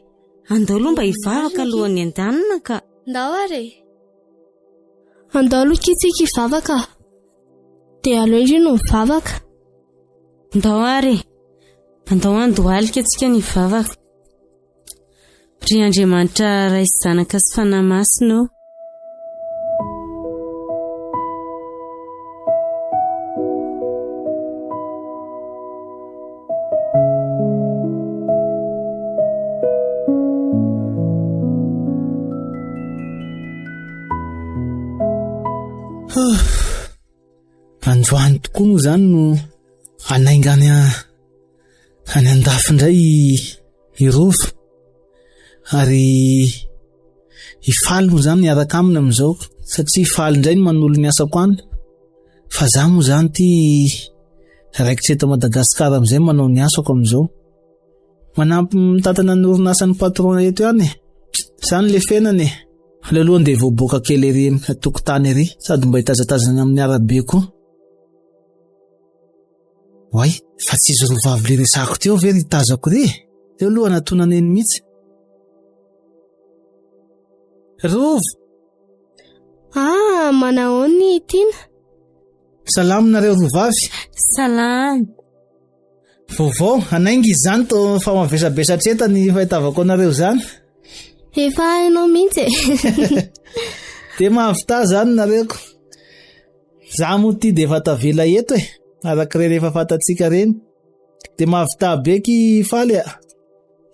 S8: Andao aloha mba hivavaka alohan'ny handehanana ka.
S7: Ndao ary e. Andao aloha akia tsika hivavaka. Dia aleo ndry no mivavaka.
S8: Ndao ary e. Andao handohalika tsika ny hivavaka. Ry Andriamanitra Ray sy Zanaka sy Fanahy Masina ô.
S6: Androany tokoa moa izany no hanainga any any an-dafy indray i Rova ary hifaly moa izany miaraka aminy amin'izao satria hifaly indray ny manolo ny asako any fa za moa izany ity raikitra eto Madagasikara amin'izay manao ny asako amin'izao. Manampy mitantana ny orinasan'ny patron eto ihany e. Izany le fiainana e. Aleo aloha andeha voaboaka kely ery amin'ny tokotany ery sady mba hitazatazana amin'ny arabe koa. Oay, fa tsy izy roa vavy le resako teo ve ry tazako ry e? Teo aloha anatonana eny mihitsy. Rova!
S7: Ah, manahoana i Tiana?
S6: Salama nareo roa vavy.
S8: Salama.
S6: Vaovao, hanainga izy izany to fa mavesabesatra eta ny fahitavako anareo izany.
S7: Efa hainao mihitsy e.
S6: Dia mahavità izany nareo ko. Za moa ity dia efa tavela eto e, araka ireny efa fantatsika ireny. Dia mahavità be ki faly a.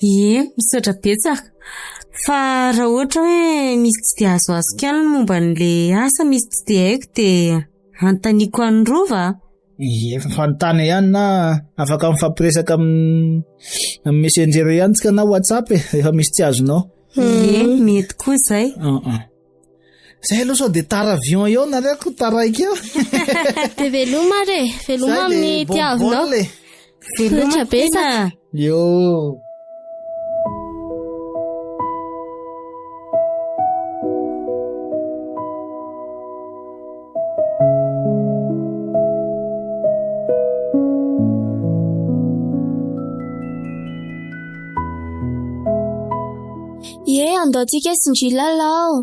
S8: Ie, misaotra betsaka. Fa raha ohatra hoe misy tsy dia azoazoko ihany ny momba an'ilay asa misy tsy dia haiko dia anontaniako an'i Rova a.
S6: Efa fanontany ihany na afaka mifampiresaka amin'ny amin'ny messenger ihany tsika na whatsapp e rehefa misy tsy azonao.
S8: Ie, mety koa izay.
S6: Zay aloha sao dia tara avion eo nareo ko taraiky eo.
S7: Dia veloma ary e, veloma amin'ny tiavinao.
S8: Veloma betsaka.
S6: Eo.
S7: Ie, andao tsika sy ndry lalao.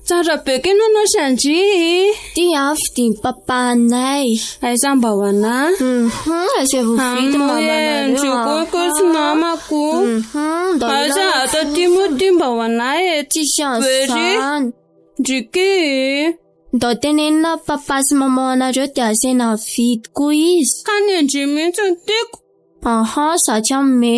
S3: Tsara be kay nanao sandry.
S7: Ty an fidin'i papanay.
S3: Aiza mba ho anà?
S7: Mhm, asaivo mividy mamanareo.
S3: Ndry koa koa sy namako.
S7: Mhm,
S3: Aiza ato ty moa ty mba ho anà e.
S7: Tsisy an'izany.
S3: Ndry ky.
S7: Ndao tenenina papa sy maman anareo dia asaina mividy koa izy.
S9: Ka ny an-dry mihitsy no tiako.
S7: Aha, za tsy hanome.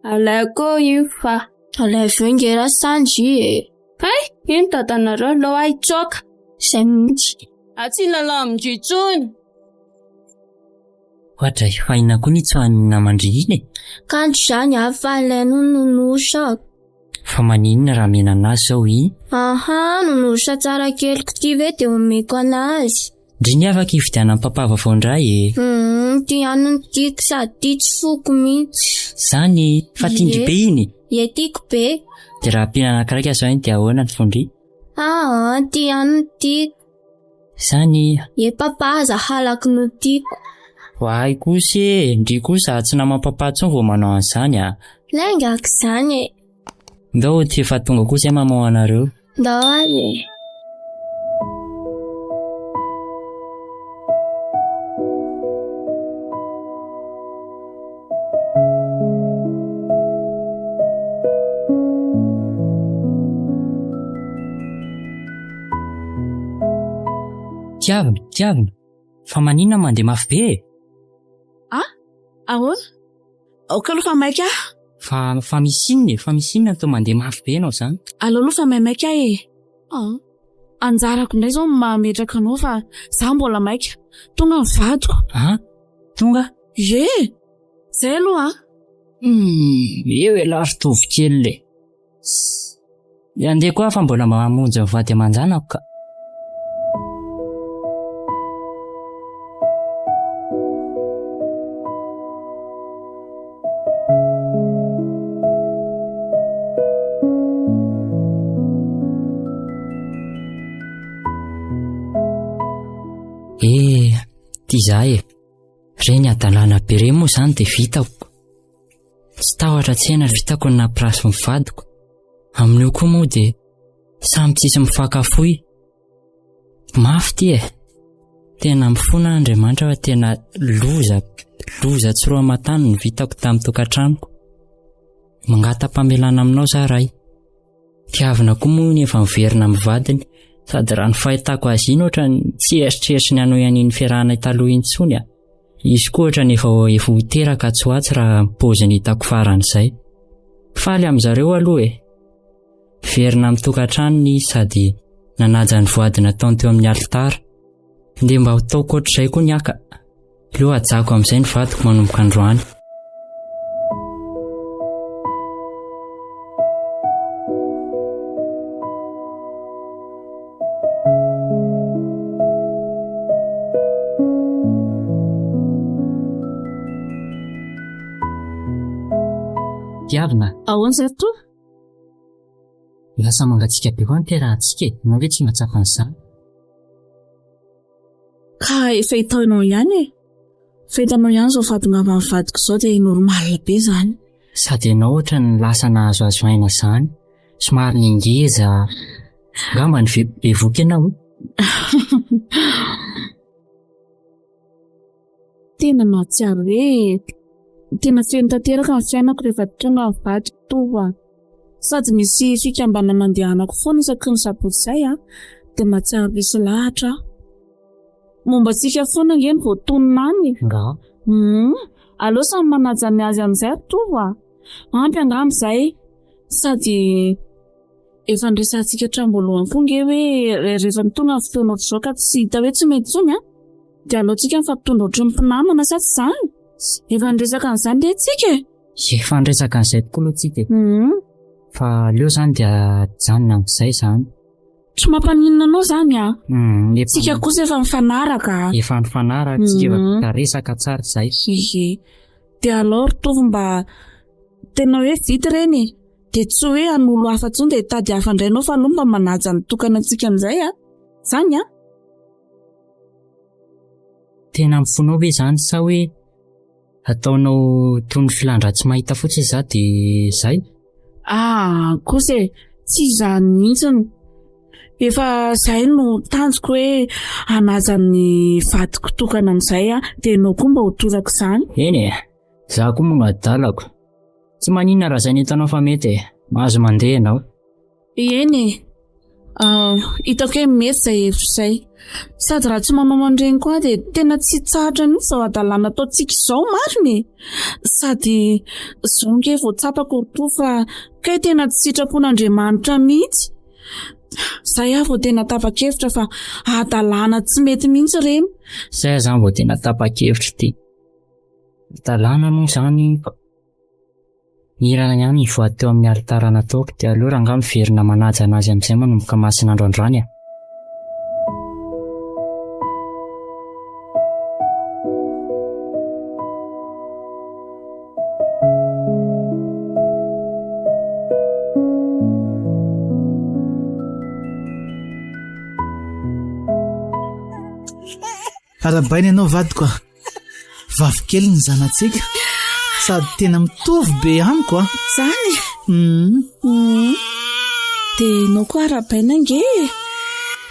S9: Alaiko eo iny fa.
S7: Alaivo eo nge Rasandry e.
S9: Hay, iny dadanareo aleo aho hitsoaka.
S7: Izay mihitsy.
S9: Aho tsy hilalao amin-dry intsony.
S5: Oadray, fa inona koa ny itsoahan'ny naman-dry iny e?
S7: Kanjo izany aho fa alaino ny nonorsako.
S5: Fa maninona raha omena anazy zao i?
S7: Aha, nonorsa tsara keliko ty ve dia omeko anazy.
S5: Ndry ny afaka hividianan'i papa vaovao indray e.
S7: Hum, ty ihany no tiako sady ty tsy foko mihitsy.
S5: Zany, fa tian-dry be iny?
S7: Ie, tiako be.
S5: Dia raha ampiana anankiray zao iny dia ahoana ny fon-dry?
S7: Aa, ty ihany no tiako.
S5: Zany.
S7: Ye papa aza halako no tiako.
S5: Oay kosa e, ndry kosa tsy naman'i papa tsony vao manao an'izany a.
S7: Lainga aky izany e.
S5: Ndao ty efa tonga kosa zay maman anareo.
S7: Ndao ary e.
S5: Tiavina, tiavina, fa maninona mandeha mafy be e?
S2: Ah, ahoana? Aoka aloha fa maika aho.
S5: Fa, fa misy inona e? Fa misy inona no toa mandeha mafy be ianao izany?
S2: Aleo aloha fa maimaika aho e. Ah, anjarako indray izao ny mametraka anao fa izaho mbola maika. Tonga ny vadiko.
S5: Ah, tonga?
S2: Ie! Izay aloha an!
S5: Hum, eo ialahy ry tovokely e. Andeha koa aho fa mbola mba hamonjy ny vady aman-janako ka. Eh, ty za e. Reny hadalana be reny moa izany dia vitako. Tsy tahotra tsena vitako ny nampirafy ny vadiko. Amin'io koa moa dia samy tsisy mifankafoy. Mafy ty e. Tena mifona Andriamanitra fa tena loza, loza tsy roa aman-tany no vitako tamin'ny tokantranoko. Mangata-pamelana aminao za Ray. Tiavina koa moa iny efa miverina amin'ny vadiny. Sady raha ny fahitako azy iny ohatrany tsy eritreritry ny hanohy an'iny fiarahanay taloha intsony a. Izy koa ohatrany efa efa ho teraka atsy ho atsy raha ny paoziny hitako farany izay. Faly amin'zareo aloha e. Miverina amin'ny tokantranony izy sady nanaja ny voady nataony teo amin'ny alitara. Ndeha mba ho taoko ohatr'izay koa ny aka. Aleo hajako amin'izay ny vadiko manomboka androany. Tiavina.
S2: Ahoana izay toa?
S5: Lasa mangatsiaka be koa ny fiarahantsika e. Ianao ve tsy mahatsapa an'izany?
S2: Ka efa hitanao ihany e. Efa hitanao ihany izao fahatongavan'ny vadiko izao dia normal be izany.
S5: Sady ianao ohatran'ny lasa nahazoazo aina izany. Somary ningeza. Angamba ny bevoka ianao.
S2: Tena mahatsiaro hoe tena feno tanteraka ny fiainako rehefa tonga ny vadiko toa. Sady misy fikambanana andehanako foana isaky ny sabotsy izay an, dia mahatsiaro resy lahatra aho. Momba antsika foana ange no voatonona any e.
S5: Nga?
S2: Hum, aleo samy manaja ny azy amin'izay ry Tovo a! Ampy angamba izay. Sady efa niresahantsika hatramin'ny voalohany koa ange hoe rehefa tonga ny fotoana ohatr'izao ka tsy hita hoe tsy mety intsony an, dia aleontsika mifampitondra ohatry ny mpinamana sa tsy izany? Efa niresaka an'izany re tsika e!
S5: Efa niresaka an'izay tokoa aloha tsika e.
S2: Hum.
S5: Fa aleo izany dia ajanona amin'izay izany.
S2: Tsy mampaninona anao izany an?
S5: Hum, efa
S2: Tsika kosa efa nifanaraka a.
S5: Efa nifanaraka tsika, efa
S2: Hum.
S5: vita resaka tsara izay.
S2: Ie. Dia alao ry Tovo mba tena hoe vita ireny e. Dia tsy hoe hanolo hafa intsony dia hitady hafa indray ianao fa aleo mba manaja ny tokana antsika amin'izay a. Izany an?
S5: Tena amin'ny fonao ve izany sa hoe ataonao toy ny filan-dratsy mahita fotsiny za dia izay?
S2: Ah, kosa e, tsy izany mihitsiny. Efa izay no tanjoko hoe hanaja ny vadiko tokana amin'izay aho, dia ianao koa mba ho toraka izany.
S5: Eny e, za koa moa no adalako. Tsy maninona raha izay ny hitanao fa mety e, mahazo mandeha ianao.
S2: Eny e. Ah, hitako hoe mety izay hevitra izay. Sady raha tsy manao an'ireny koa dia tena tsy hitsahatra mihitsy izao hadalana ataontsika izao marina e. Sady izao ange vao tsapako ry Toa fa kay tena tsy sitrapon'Andriamanitra mihitsy. Izay aho vao tena tapa-kevitra fa hadalana tsy mety mihitsy ireny.
S5: Izay aho izany vao tena tapa-kevitra ity. Hadalana moa izany fa Nirana ihany ny voady teo amin'ny alitara nataoko dia aleo rangahy miverina manaja anazy amin'izay manomboka masin'andro androany a.
S6: Arahabaina ianao vadiko a. Vavy kely ny zanatsika. Sady tena mitovy be amiko a.
S2: Zany?
S6: Mm.
S2: Mm. Dia ianao koa arahabaina ange e.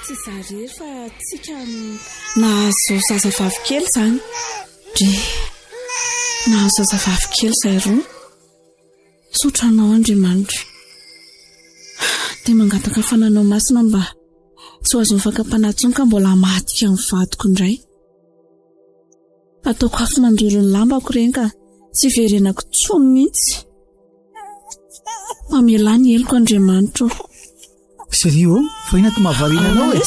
S2: Tsy izaho irery fa tsika nahazo zazavavy kely izany. Dre. Nahazo zazavavy kely izahay roa. Misaotra anao Andriamanitra. Dia mangataka fananao masina mba tsy ho azon'ny fakam-panahy intsony ka mbola hamadika ny vadiko indray. Ataoko afo mandoro ny lambako ireny ka tsy hiverenako intsony mihitsy. Mamelà ny heloko Andriamanitra ô.
S6: Chérie ô, fa inona ty mahavariana anao e?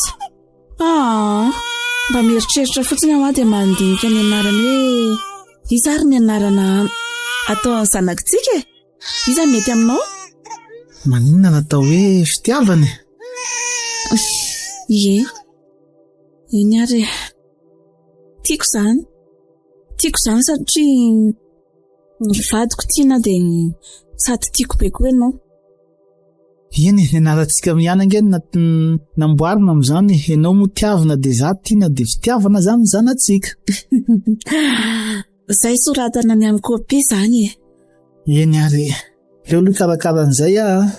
S2: Ah, mba mieritreritra fotsiny aho dia mandinika ny anarany hoe iza ary ny anarana atao an'ny zanakitsika e? Iza no mety aminao?
S6: Maninona no atao hoe fitiavana e?
S2: Ie, eny ary e. Tiako izany. Tiako izany satria ny vadiko tiana dia sady tiako be koa ianao.
S6: Eny e, ny anarantsika ihany ange no namboarina amin'izany e. Ianao moa tiavina dia izaho tiana dia fitiavana izany ny zanatsika.
S2: Izay soratana ny amin'ny kopia izany e.
S6: Eny ary e. Aleo aloha hikarakara an'izay aho a.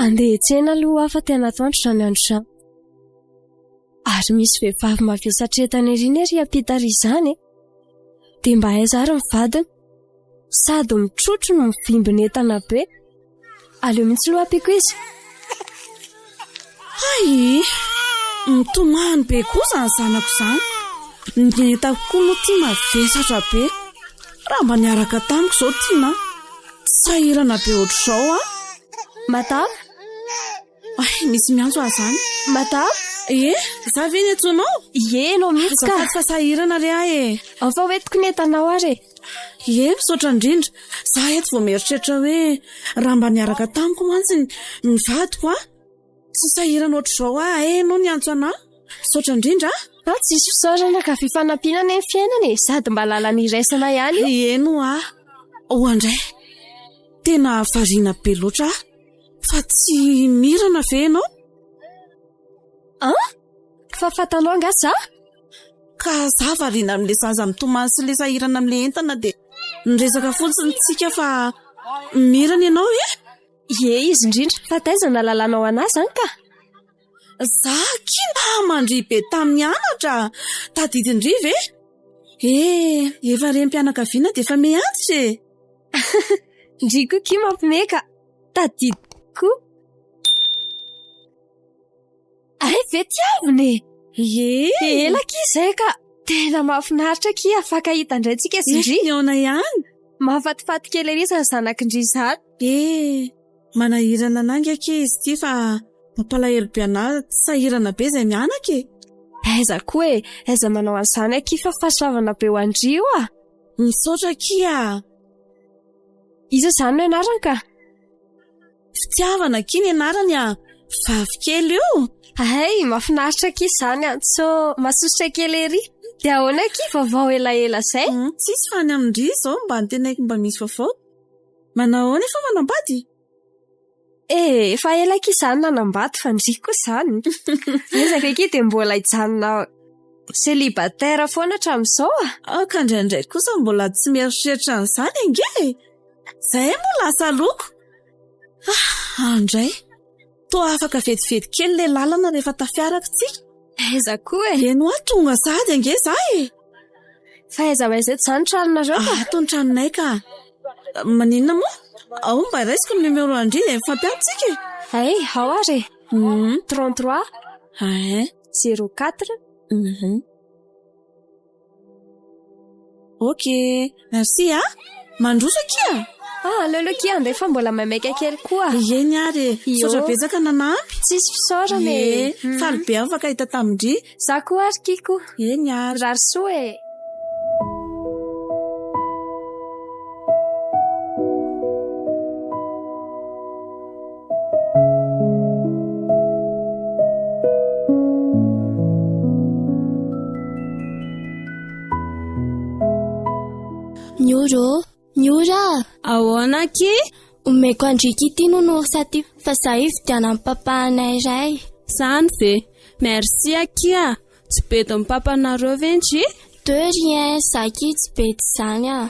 S4: Andeha hiantsena aloha aho fa tena atoandro izany andro izany. Ary misy vehivavy mavesatra entana ery anie ery ampita ery izany e. Dia mba aiza ary ny vadiny? Sady mitrotro no mivimbina entana be. Aleo mihitsy aloha ampiako izy.
S2: Hay! Mitomany be koa izany zanako izany. Ny entako koa moa ity mavesatra be. Raha mba niaraka tamiko izao Tiana, tsy sahirana be ohatr'izao aho.
S4: Madama?
S2: Ay, misy miantso ahy izany.
S4: Madama?
S2: Ie, izaho ve ny antsoinao?
S4: Ie, ianao mihitsy ka.
S2: Azafady fa sahirana re aho e.
S4: Ao fa hoentiko ny entanao ary e.
S2: Ie, misaotra indrindra. Izaho eto vao mieritreritra hoe raha mba niaraka tamiko mantsy ny vadiko an, tsy sahirana ohatr'izao aho. Hay ianao niantso anà. Misaotra indrindra an.
S4: Ah, tsisy fisaorana ka, fifanampiana anie ny fiainana e, sady mba lalana iraisana ihany io.
S2: Eny ho'a. Oandray, tena variana be loatra aho. Fa tsy mirana ve ianao?
S4: An? Fa fatanao angaha za?
S2: Ka za variana amin'ilay zaza mitomany sy ilay sahirana amin'ilay entana dia niresaka fotsiny tsika fa mirana ianao e?
S4: Ie, izy indrindra. Fa taiza no nahalalanao an'ahy izany ka?
S2: Za akia nahamandry be tamin'ny anatra. Tadidin-dry ve? Eh, efa renim-pianakaviana dia efa miantitra e!
S4: Ndry koa akia mampime ka. Tadidiko koa. Hay ve tiavina e!
S2: Ie!
S4: Ela akia izay ka! Tena mahafinaritra akia afaka hita indray tsika sy ndry.
S2: Nihaona ihany.
S4: Mahafatifaty kely ery izany zanak'i ndry izany.
S2: Eh! Manahirana anah ange akia izy ity fa mampalahelo be anah sahirana be izay mianaka e!
S4: Aiza koa e! Aiza manao an'izany akia fa fahasoavana be ho an-dry io ah!
S2: Misaotra akia!
S4: Iza izany no anarany ka?
S2: Fitiavana akia ny anarany a! Vavy kely io!
S4: Hay, mahafinaritra akia izany an! Sao masosotra kely ery! Dia ahoana akia vaovao elaela izay?
S2: Tsisy fa any amin-dry izao mba antenaiko mba misy vaovao. Manao ahoana efa manambady?
S4: Eh, efa ela akia izaho no nanambady fa ndry koa izany. Aiza ve akia dia mbola hijanona célibataire foana hatramin'izao a?
S2: Ah, ka indraindray kosa mbola tsy mieritreritra an'izany ange e! Izay moa lasa loko. Ah, andray. Toa afaka vetivety kely ilay lalana rehefa tafiaraka tsika.
S4: Aiza koa e?
S2: Eny hoa tonga sahady ange za e!
S4: Fa aiza ho aiza eto izany tranonareo ka?
S2: Ato ny tranonay ka. Maninona moa? Ao mba raisiko ny numéro an-dry dia mifampiantso tsika e!
S4: Hay, ao ary e! 33
S2: Hein.
S4: 04
S2: Ok, merci a! Mandroso akia!
S4: Ah, aleo aloha akia handeha fa mbola maimaika kely koa.
S2: Eny ary e! Misaotra betsaka nanampy.
S4: Tsisy fisaorana e!
S2: Ie, faly be aho mifankahita tamin-dry.
S4: Za koa ary Kiko.
S2: Eny ary.
S4: Mirary soa e!
S7: Miora ô! Miora a!
S9: Ahoana akia?
S7: Omeko an-dry ity nounours ity fa za hividianan'i papa anay iray.
S9: Zany ve? Merci akia! Tsy bedin'i papanareo ve ndry?
S7: De rien, za akia tsy bedy izany a!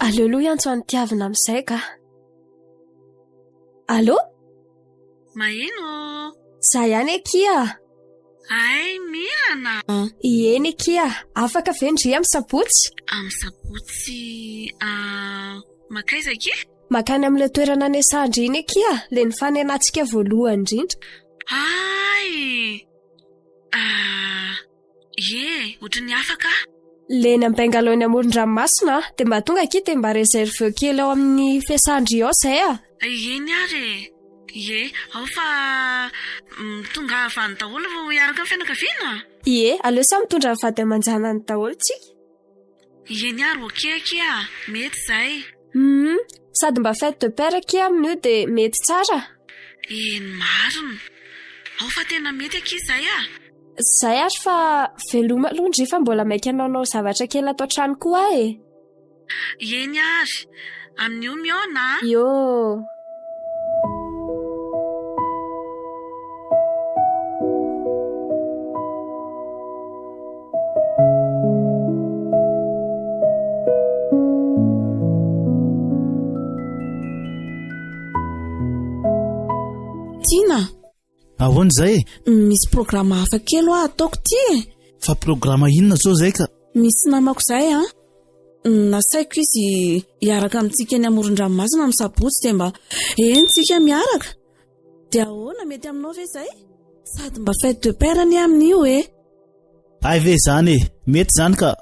S4: Aleo aloha hiantso an'i Tiavina amin'izay ka. Allô?
S2: Maheno ô!
S4: Za ihany akia!
S2: Hay Mirana!
S4: Ieny akia, afaka ve ndry amin'ny sabotsy?
S2: Amin'ny sabotsy mankaiza akia?
S4: Mankany amin'ilay toerana niasandry iny akia, ilay nifanenantsika voalohany indrindra.
S2: Hay! Ie, ohatran'ny afaka aho.
S4: Le eny amin'ny bungalow eny amoron-dranomasina a, dia mba tonga akia dia mba reserveo kely ao amin'ny fiasandry ao izay a.
S2: Eny ary e! Ie, ao fa tonga avy any daholo vao hiaraka amin'ny fianakaviana?
S4: Ie, aleo samy mitondra ny vady aman-janany daholo tsika.
S2: Eny ary, ok akia a, mety izay.
S4: Humm, sady mba fête de père akia amin'io dia mety tsara.
S2: Eny marina. Ao fa tena mety akia izay a!
S4: Izay ary fa veloma aloha ndry fa mbola maika hanaonao zavatra kely ato an-trano koa aho e!
S2: Eny ary, amin'io mihaona a!
S4: Ioo.
S2: Tiana!
S6: Ahoana izay e?
S2: Misy programa hafa kely hoa ataoko ity e!
S6: Fa programa inona zao izay ka?
S2: Misy namako izay an! Nasaiko izy hiaraka amintsika eny amoron-dranomasina amin'ny sabotsy dia mba eny tsika miaraka. Dia ahoana, mety aminao ve izay? Sady mba fête de père anie amin'io e!
S6: Hay ve izany e! Mety izany ka!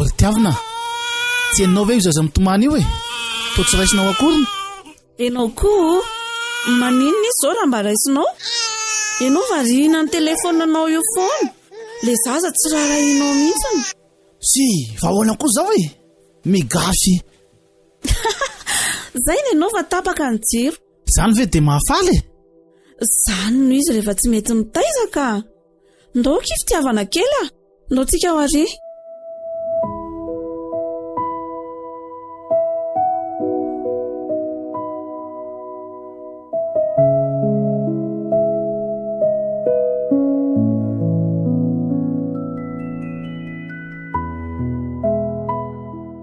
S6: O ry Tiavina, tsy henonao ve io zaza mitomany io e? Toa tsy raisinao akory.
S2: Enao koa o! Maninona izy izao raha mba raisinao? Enao variana amin'ny telefaonanao io foana. Ilay zaza tsy raharahianao mihitsiny.
S6: Sy, fa ahoana koa izao e? Migafy.
S2: Zay ny enao fa tapaka ny jiro.
S6: Izany ve dia mahafaly e?
S2: Izany no izy rehefa tsy mety mitaiza ka. Ndao akia fitiavana kely a! Ndao tsika ho ary.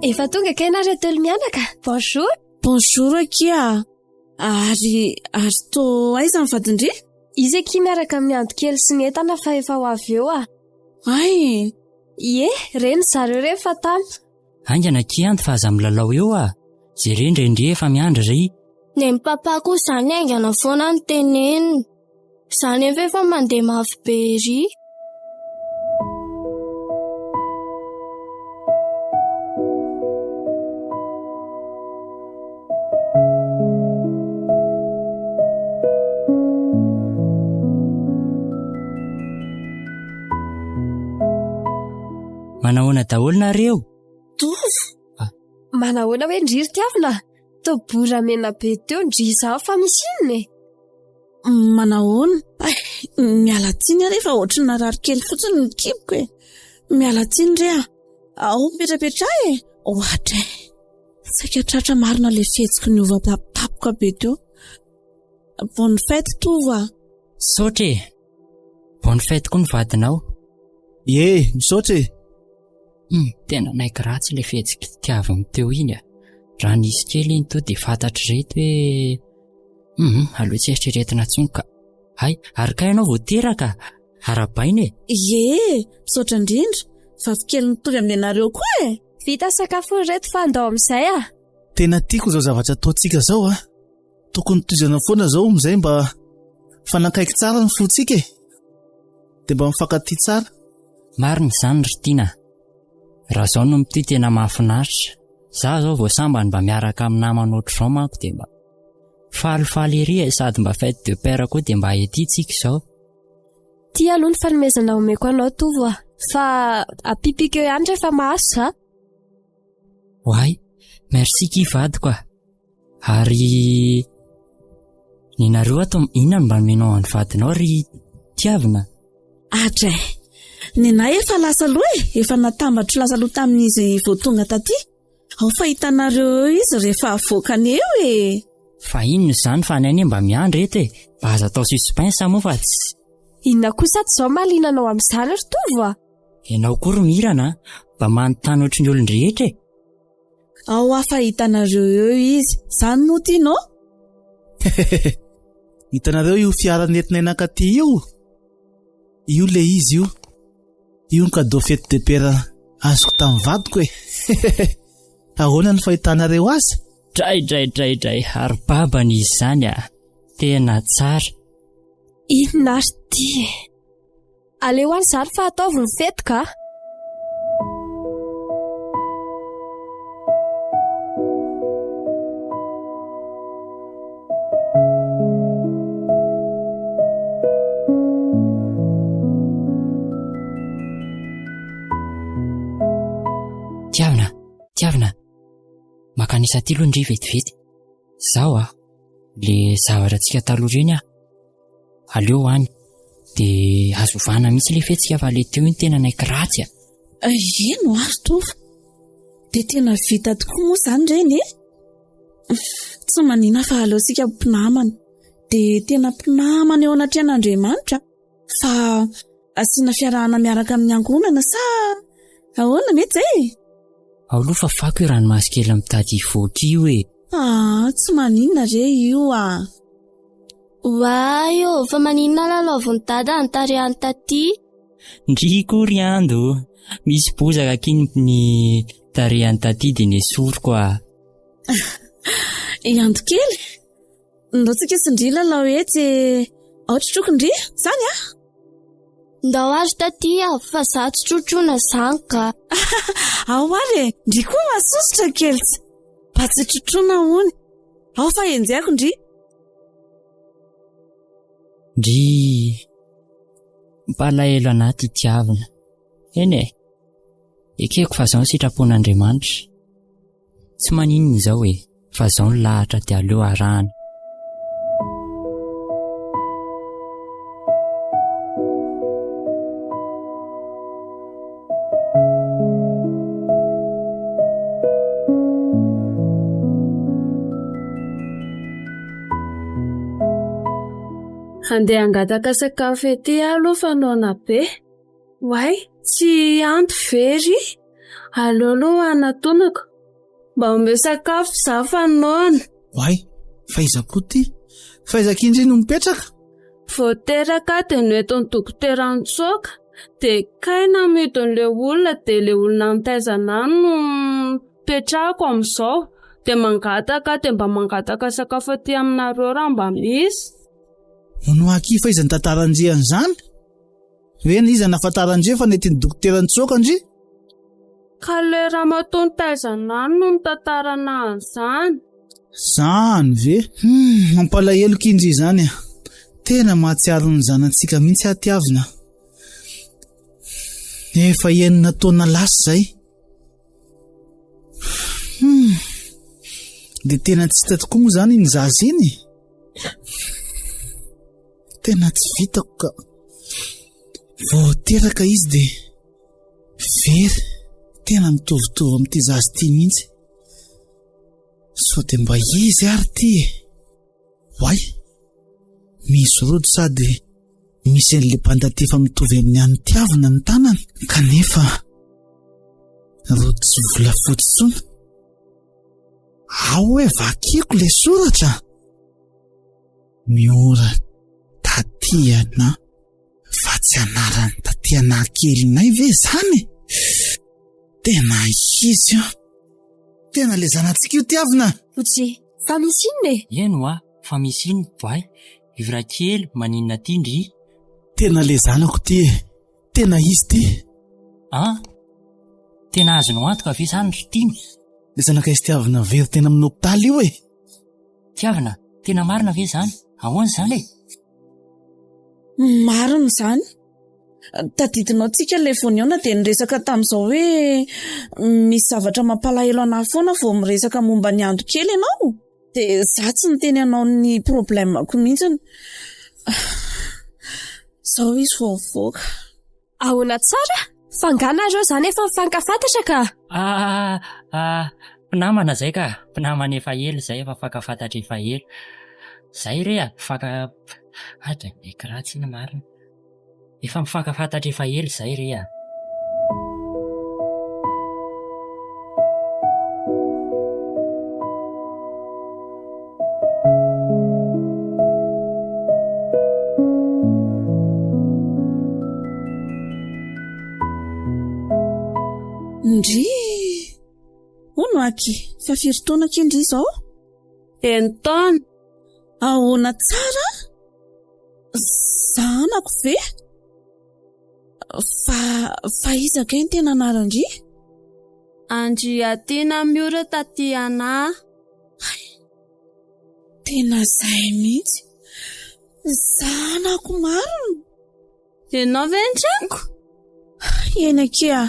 S4: Efa tonga kay nareo telo mianaka. Bonjour.
S2: Bonjour akia. Ary ary tô aiza ny vadin-dry?
S4: Izy akia miaraka amin'ny ando kely sy ny entana fa efa ho avy eo ah.
S2: Ay!
S4: Ie, reny zareo reny fa tamy.
S5: Haingana akia Ando fa aza milalao eo ah. Jereo ndry ndry efa miandry ry.
S7: Nen'i papa koa izany haingana foana no teneniny. Za nefa efa mandeha mafy be ery.
S5: Manahoana daholo nareo?
S4: Tovo! Ah. Manahoana hoe ndry ry Tiavina? Toa bora mena be teo ndry izany fa misy inona e?
S2: Manahoana? Ay, miala tsiny aho re fa ohatry ny narary kely fotsiny ny kiboko e. Miala tsiny re a. Ao mipetrapetraha e. Ohatra e. Saika tratra marina ilay fihetsiko niova tampoka be teo. Bonne fête Tovo a.
S5: Misaotra e. Bonne fête koa ny vadinao.
S6: Ie, misaotra e.
S5: Hum, tena naiky ratsy ilay fihetsik'i Tiavina teo iny a. Raha nisy kely iny to dia fantatr'ireto hoe hum, aleo tsy eritreretina intsony ka. Hay, ary kay ianao vao teraka, arahabaina e.
S2: Ie, misaotra indrindra. Vavikely mitovy amin'ny anareo koa e.
S4: Vita sakafo ry reto fa andao amin'izay a.
S6: Tena tiako izao zavatra ataontsika izao a. Tokony tohizana foana izao amin'izay mba mifanakaiky tsara ny fontsika e. Dia mba mifankatia tsara.
S5: Marina izany ry Tiana a. Raha izao no mitohy tena mahafinaritra. Za izao vao sambany mba miaraka amin'ny namana ohatr'izao manko dia mba falifaly ery e, sady mba fête de père koa dia mba ety tsika izao.
S4: Ty aloha ny fanomezana omeko anao Tovo a, fa apipiko eo ihany rehefa mahazo za.
S5: Oay, merci ki vadiko a. Ary nenareo ato inona no mba nomenao an'ny vadinao ry Tiavina?
S2: Atra e! Nenahy efa lasa aloha e! Efa natambatro lasa aloha tamin'izy vao tonga taty. Ao fa hitanareo eo izy rehefa avoakany eo e!
S5: Fa inona izany fa ny anie mba miandry eto e! Mba aza atao suspense moa fa tsy.
S4: Inona kosa ato izao mahaliana anao amin'izany ry Tovo a?
S5: Ianao koa ry Mirana a! Mba manontany ohatry ny olon-drehetra e!
S2: Ao afa hitanareo eo izy. Zany no tianao?
S6: Hitanareo io fiara nentinay nankaty io? Io le izy io. Io ny cadeau fête de père azoko tamin'ny vadiko e. Ahoana ny fahitanareo azy?
S5: Dray dray dray dray ary babany izy izany a! Tena tsara.
S4: Inona ary ity e? Aleo any zany fa ataovy ny fety ka!
S5: Tiavina, tiavina. Makanisa aty aloha ndry vetivety. Zaho a, le zavatra tsika taloha ireny a. Aleo any de azo ovana mihitsy le fihetsika fa le teo iny tena naiky ratsy a.
S2: Eny ho ary Tovo. Dia tena vita tokoa moa izany ireny e? Tsy manina fa aleontsika ho mpinamana. Dia tena mpinamana eo anatrehan'Andriamanitra fa asiana fiarahana miaraka amin'ny ankohonana sa ahoana mety izay e?
S5: Ao aloha fafako io ranomaso kely mitady hivoaka io e.
S2: Ah, tsy maninona re io ah.
S7: Oay ô, fa maninona lalaovin'i Dada ny tarehan'i Taty?
S5: Ndry koa ry Ando, misy bozaka aky ny tarehan'i Taty dia nesoriko ah.
S2: I Ando kely, ndao tsika sy ndry lalao etsy e. Ao trotroko ndry, zany ah?
S7: Ndao ary Taty ah, fa za tsy trotroina zany ka.
S2: Ao ary e, ndry koa masosotra kely tsy. Mba tsy trotroina hono. Ao fa enjehako ndry.
S5: Ndry mpalahelo anaty itiavina. Eny e, ekeko fa zao ny sitrapon'Andriamanitra. Tsy maninona izao e, fa zao ny lahatra dia aleo arahana.
S9: Handeha hangataka sakafo ety aho aloha fa noana be. Oay, tsy anto ve ry? Aleo aloha hanatonako. Mba omeo sakafo izaho fa noana.
S6: Oay, fa iza koa ity? Fa iza akia ndry no mipetraka?
S9: Vao teraka aho dia noentin'ny dokotera nitsoaka, dia kay namidin'ilay olona dia ilay olona nitaiza anà no petrahako amin'izao, dia mangataka aho dia mba mangataka sakafo aty aminareo raha mba misy.
S6: Hono akia fa iza nitantaran-dry an'izany? Hoe iza nahafantaran-dry fa nentin'ny dokotera nitsoaka ndry?
S9: Ka le ramatoa nitaiza anà no nitantara anà an'izany.
S6: Zany ve? Hum, mampalahelo ky ndry izany a. Tena mahatsiaro ny zanantsika mihitsy aho Tiavina. Efa enina taona lasa izay. Hmm. Dia tena tsy hita tokoa moa izany iny zaza iny. Tena tsy vitako ka. Vao teraka izy dia very. Tena mitovitovy amin'ity zaza ity mihitsy. Sao dia mba izy ary ity e. Oay! Misy rojo sady misy an'ilay mpandatefa mitovy amin'ny an'ny tiavina ny tanany kanefa rojo tsy volafotsy intsony. Ao hoe vakiko ilay soratra. Miora Tatiana fa tsy anaran'i Tatiana kelinay ve izany? Tena izy an! Tena ilay zanatsika io tiavina.
S4: Fotsy, fa misy inona e?
S5: Eny hoa, fa misy inona boay? Io rakely maninona aty ndry?
S6: Tena ilay zanako ity e! Tena izy ity!
S5: An! Tena azonao antoka ve izany ry Tiana?
S6: Ilay zanakay sy Tiavina very teny amin'ny hopitaly io e!
S5: Tiavina, tena marina ve izany? Ahoana izany e?
S2: Marina izany. Tadidinao tsika ilay vao nihaona dia niresaka tamin'izao hoe misy zavatra mampalahelo anah foana vao miresaka momba ny ando kely ianao? Dia za tsy niteny anao ny problème-ko mihitsiny. Izao izy vao mivoaka.
S4: Ahoana tsara? Fa nga nareo zany efa mifankafantatra ka?
S5: Ah ah mpinamana zay ka, mpinamana efa ela zay, efa mifankafantatra efa ela. Zay re a, mpifanka adra ny ratsy iny marina. Efa mifankafantatra efa ela izay re a!
S2: Ndry! Hono aky, fa firy taona aky ndry izao?
S9: Enin-taona.
S2: Ahoana tsara? Zanako ve? Fa fa iza kay ny tena anaran-dry?
S9: Andriatiana Miora Tatiana.
S2: Hay! Tena zay mihitsy. Zanako marina.
S9: Ianao ve ny tranoko?
S2: Eny akia.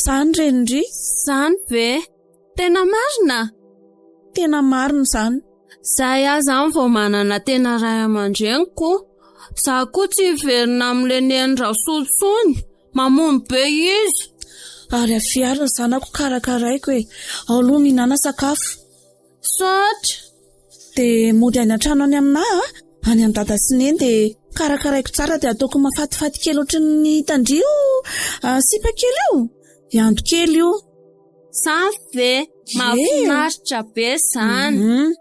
S2: Zany renin-dry.
S9: Zany ve? Tena marina?
S2: Tena marina izany.
S9: Zay aho zany vao manana tena ray aman-dreniko. Za koa tsy hiverina amin'ilay neny Rasoa intsony. Mamono be izy.
S2: Ary avia ary ny zanako karakaraiko e. Ao aloha mihinana sakafo.
S9: Misaotra.
S2: Dia mody any an-trano any aminà a, any amin'i dada sy neny dia karakaraiko tsara dia ataoko mahafatifaty kely ohatran'ny hitan-dry io sipa kely io. Hianto kely io.
S9: Zany ve? Mahafinaritra be zany.
S2: Mhm.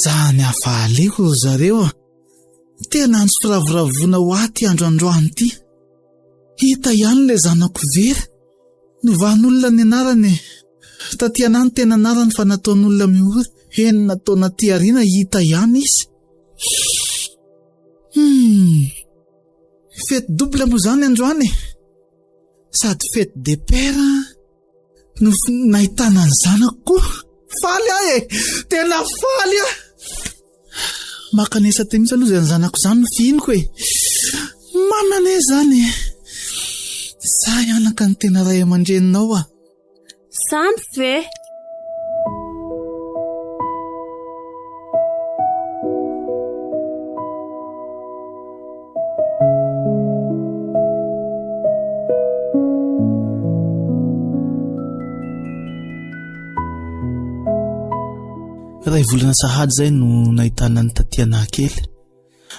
S6: Zany hafahaleko ry zareo a! Tena andro firavoravoana ho ahy ity andro androany ity. Hita ihany ilay zanako very. Novan'olona ny anarany e. Tatiana ny tena anarany fa nataon'olona mihory. Enina taona aty aoriana hita ihany izy. Hmm. Fety double moa izany androany e. Sady fety des pères no nahitana ny zanako koa. Faly aho e! Tena faly aho! Makanesa aty mihitsy aloha izany zanako izany no fihiniko e. Mamy anie izany e. Sahy anaka ny tena ray aman-dreninao ah.
S9: Zany ve?
S6: Iray volana sahady izay no nahitana an'i Tatiana kely.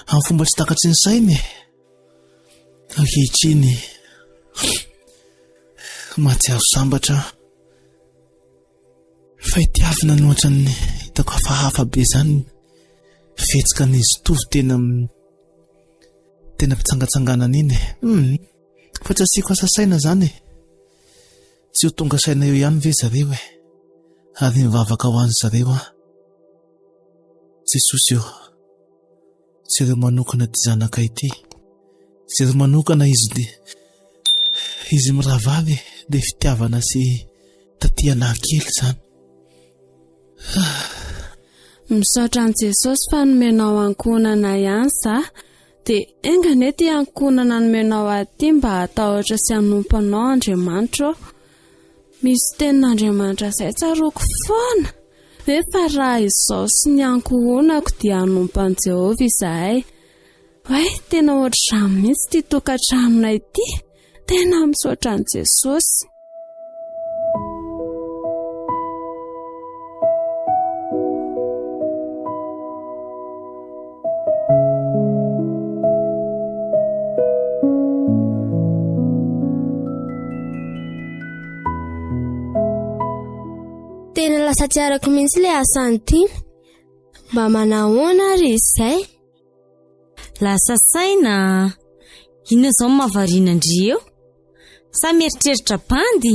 S6: Amin'ny fomba tsy takatry ny saina e. Ankehitriny, mahatsiaro sambatra aho. Fa itiavina no ohatran'ny hitako hafahafa be izany fihetsika an'izy tovy tena tena mpitsangatsanganana iny e. Hmm. Fa tsy asiako asa saina izany e. Tsy ho tonga saina eo ihany ve zareo e? Ary mivavaka ho an'i zareo aho. Jesosy ô, jereo manokana ity zanakay ity. Jery manokana izy dia izy mirahavavy dia fitiavana sy tatiana kely izany.
S9: Misaotra an'i Jesosy fa nomenao ankohonana ihany za. Dia enga anie ity ankohonana nomenao ahy ity mba hatahotra sy hanompo anao Andriamanitra ô. Misy tenin'Andriamanitra izay tsaroako foana hoe fa raha izao sy ny ankohonako dia hanompo an'i Jehovah izahay. Oay, tena ohatr'izany mihitsy ity tokantranonay ity. Tena misaotra an'i Jesosy.
S7: Tena lasa tsy arako mihitsy ilay asan'i Tiana. Mba manahoana ary izy izay?
S8: Lasa saina a! Inona izao no mahavariana an-dry eo? Sa mieritreritra bandy?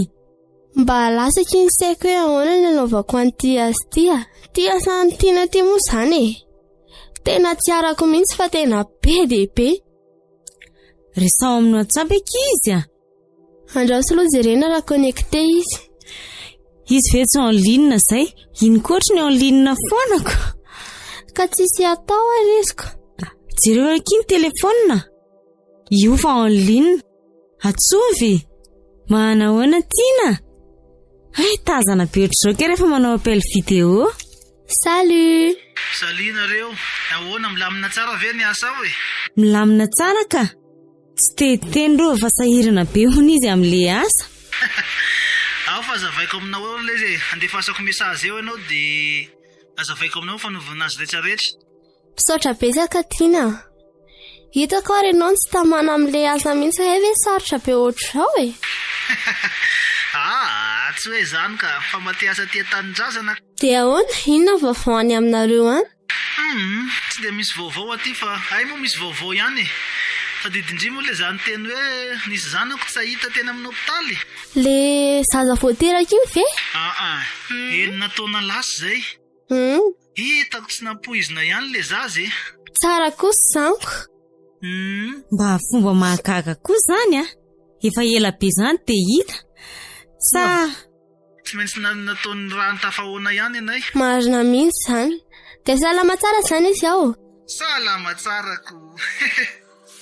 S7: Mba lasa akia ny saiko hoe ahoana ny anaovako an'ity asa ity a! Ity asan'i Tiana ity moa izany e! Tena tsy arako mihitsy fa tena be dia be.
S8: Resaho amin'ny WhatsApp akia izy a!
S7: Andraso aloha jerena raha connecté izy.
S8: Izy ve tsy en ligne zay? Iny koa ohatry ny en ligne foana ko.
S7: Ka tsisy atao ary izy ko.
S8: Jereo akia ny telefaonina. Io fa en ligne. Atsovy. Manahoana Tiana? Hay tazana be ohatr'izao kay rehefa manao appel vidéo.
S7: Salut.
S6: Salut nareo. Ahoana milamina tsara ve ny asa ao e?
S8: Milamina tsara ka. Tsy te hiteny rova fa sahirana be hono izy amin'le asa.
S6: Ao fa azavaiko aminao eo ilay izy e, andefasako message eo ianao dia azavaiko aminao ny fanaovana azy rehetra rehetra.
S7: Misaotra betsaka Tiana a. Hitako ary ianao no tsy tamana amin'ilay asa mihitsy hay ve sarotra be ohatr'izao e.
S6: Aa, tsy hoe izany ka, fa mba te hiasa aty an-tanindrazana.
S7: Dia ahoana, inona ny vaovao any aminareo any?
S6: Humm, tsy dia misy vaovao aty fa hay moa misy vaovao ihany e! Tadidin-dry moa le za niteny hoe nisy zanako tsy hita teny amin'ny hopitaly?
S7: Le zaza vao teraka iny ve?
S6: Aa, enina taona lasa izay. Hitako tsy nampoizina ihany le zaza e!
S7: Tsara kosa izany ko!
S6: Humm.
S8: Mba fomba mahagaga koa izany a! Efa ela be izany dia hita. Sa.
S6: Tsy maintsy nataon'ny rano tafahoana ihany ianay.
S7: Marina mihitsy izany. Dia salama tsara izany izy ao?
S6: Salama tsara ko.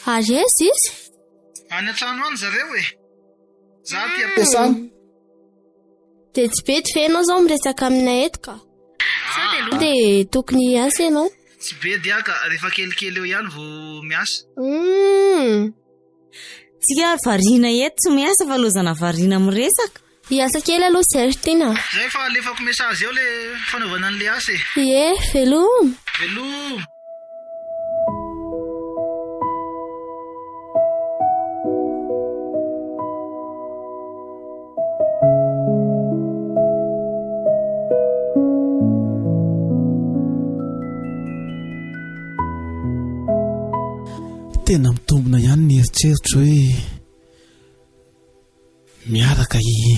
S7: Ary aiza izy?
S6: Any an-trano any zareo e. Za aty am-piasana.
S7: Dia tsy bedy ve ianao izao miresaka aminay eto ka? Sao dia aloha dia tokony hiasa ianao?
S6: Tsy bedy aho ka, rehefa kelikely eo ihany vao miasa.
S7: Humm.
S8: Tsika ary variana eto tsy miasa fa lozana variana miresaka.
S7: Hiasa kely aloha zay ry Tiana a.
S6: Zay fa alefako message eo le fanaovana an'le asa e.
S7: Ie, veloma.
S6: Veloma. Tena mitombina ihany ny eritreritro hoe miaraka i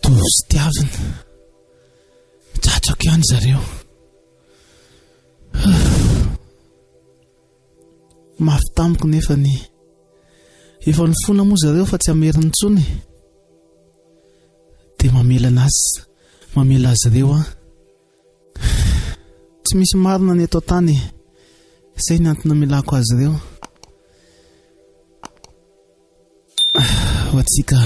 S6: Tovo sy Tiavina. Tratrako ihany zareo. Mafy tamiko nefa ny efa nifona moa zareo fa tsy hamerina intsony. Dia mamela anazy, mamela azy ireo aho. Tsy misy marina ny eto an-tany e. Izay ny antony namelako azy ireo. Ho antsika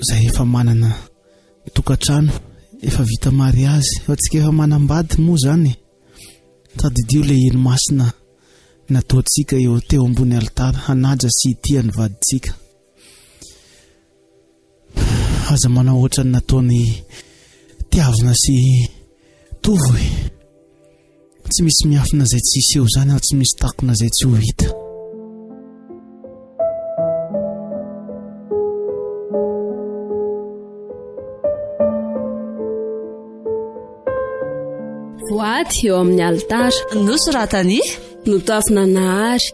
S6: izay efa manana tokantrano, efa vita mariazy, ho antsika efa manambady moa izany, tadidio ilay elo masina nataontsika eo teo ambony alitara hanaja sy hitia ny vadintsika. Aza manao ohatran'ny nataon'i Tiavina sy Tovo e. Tsy misy miafina izay tsy hiseho izany ary tsy misy takona izay tsy ho hita.
S1: Voady eo amin'ny alitara.
S2: Nosoratan'i.
S1: Notoavinanahary.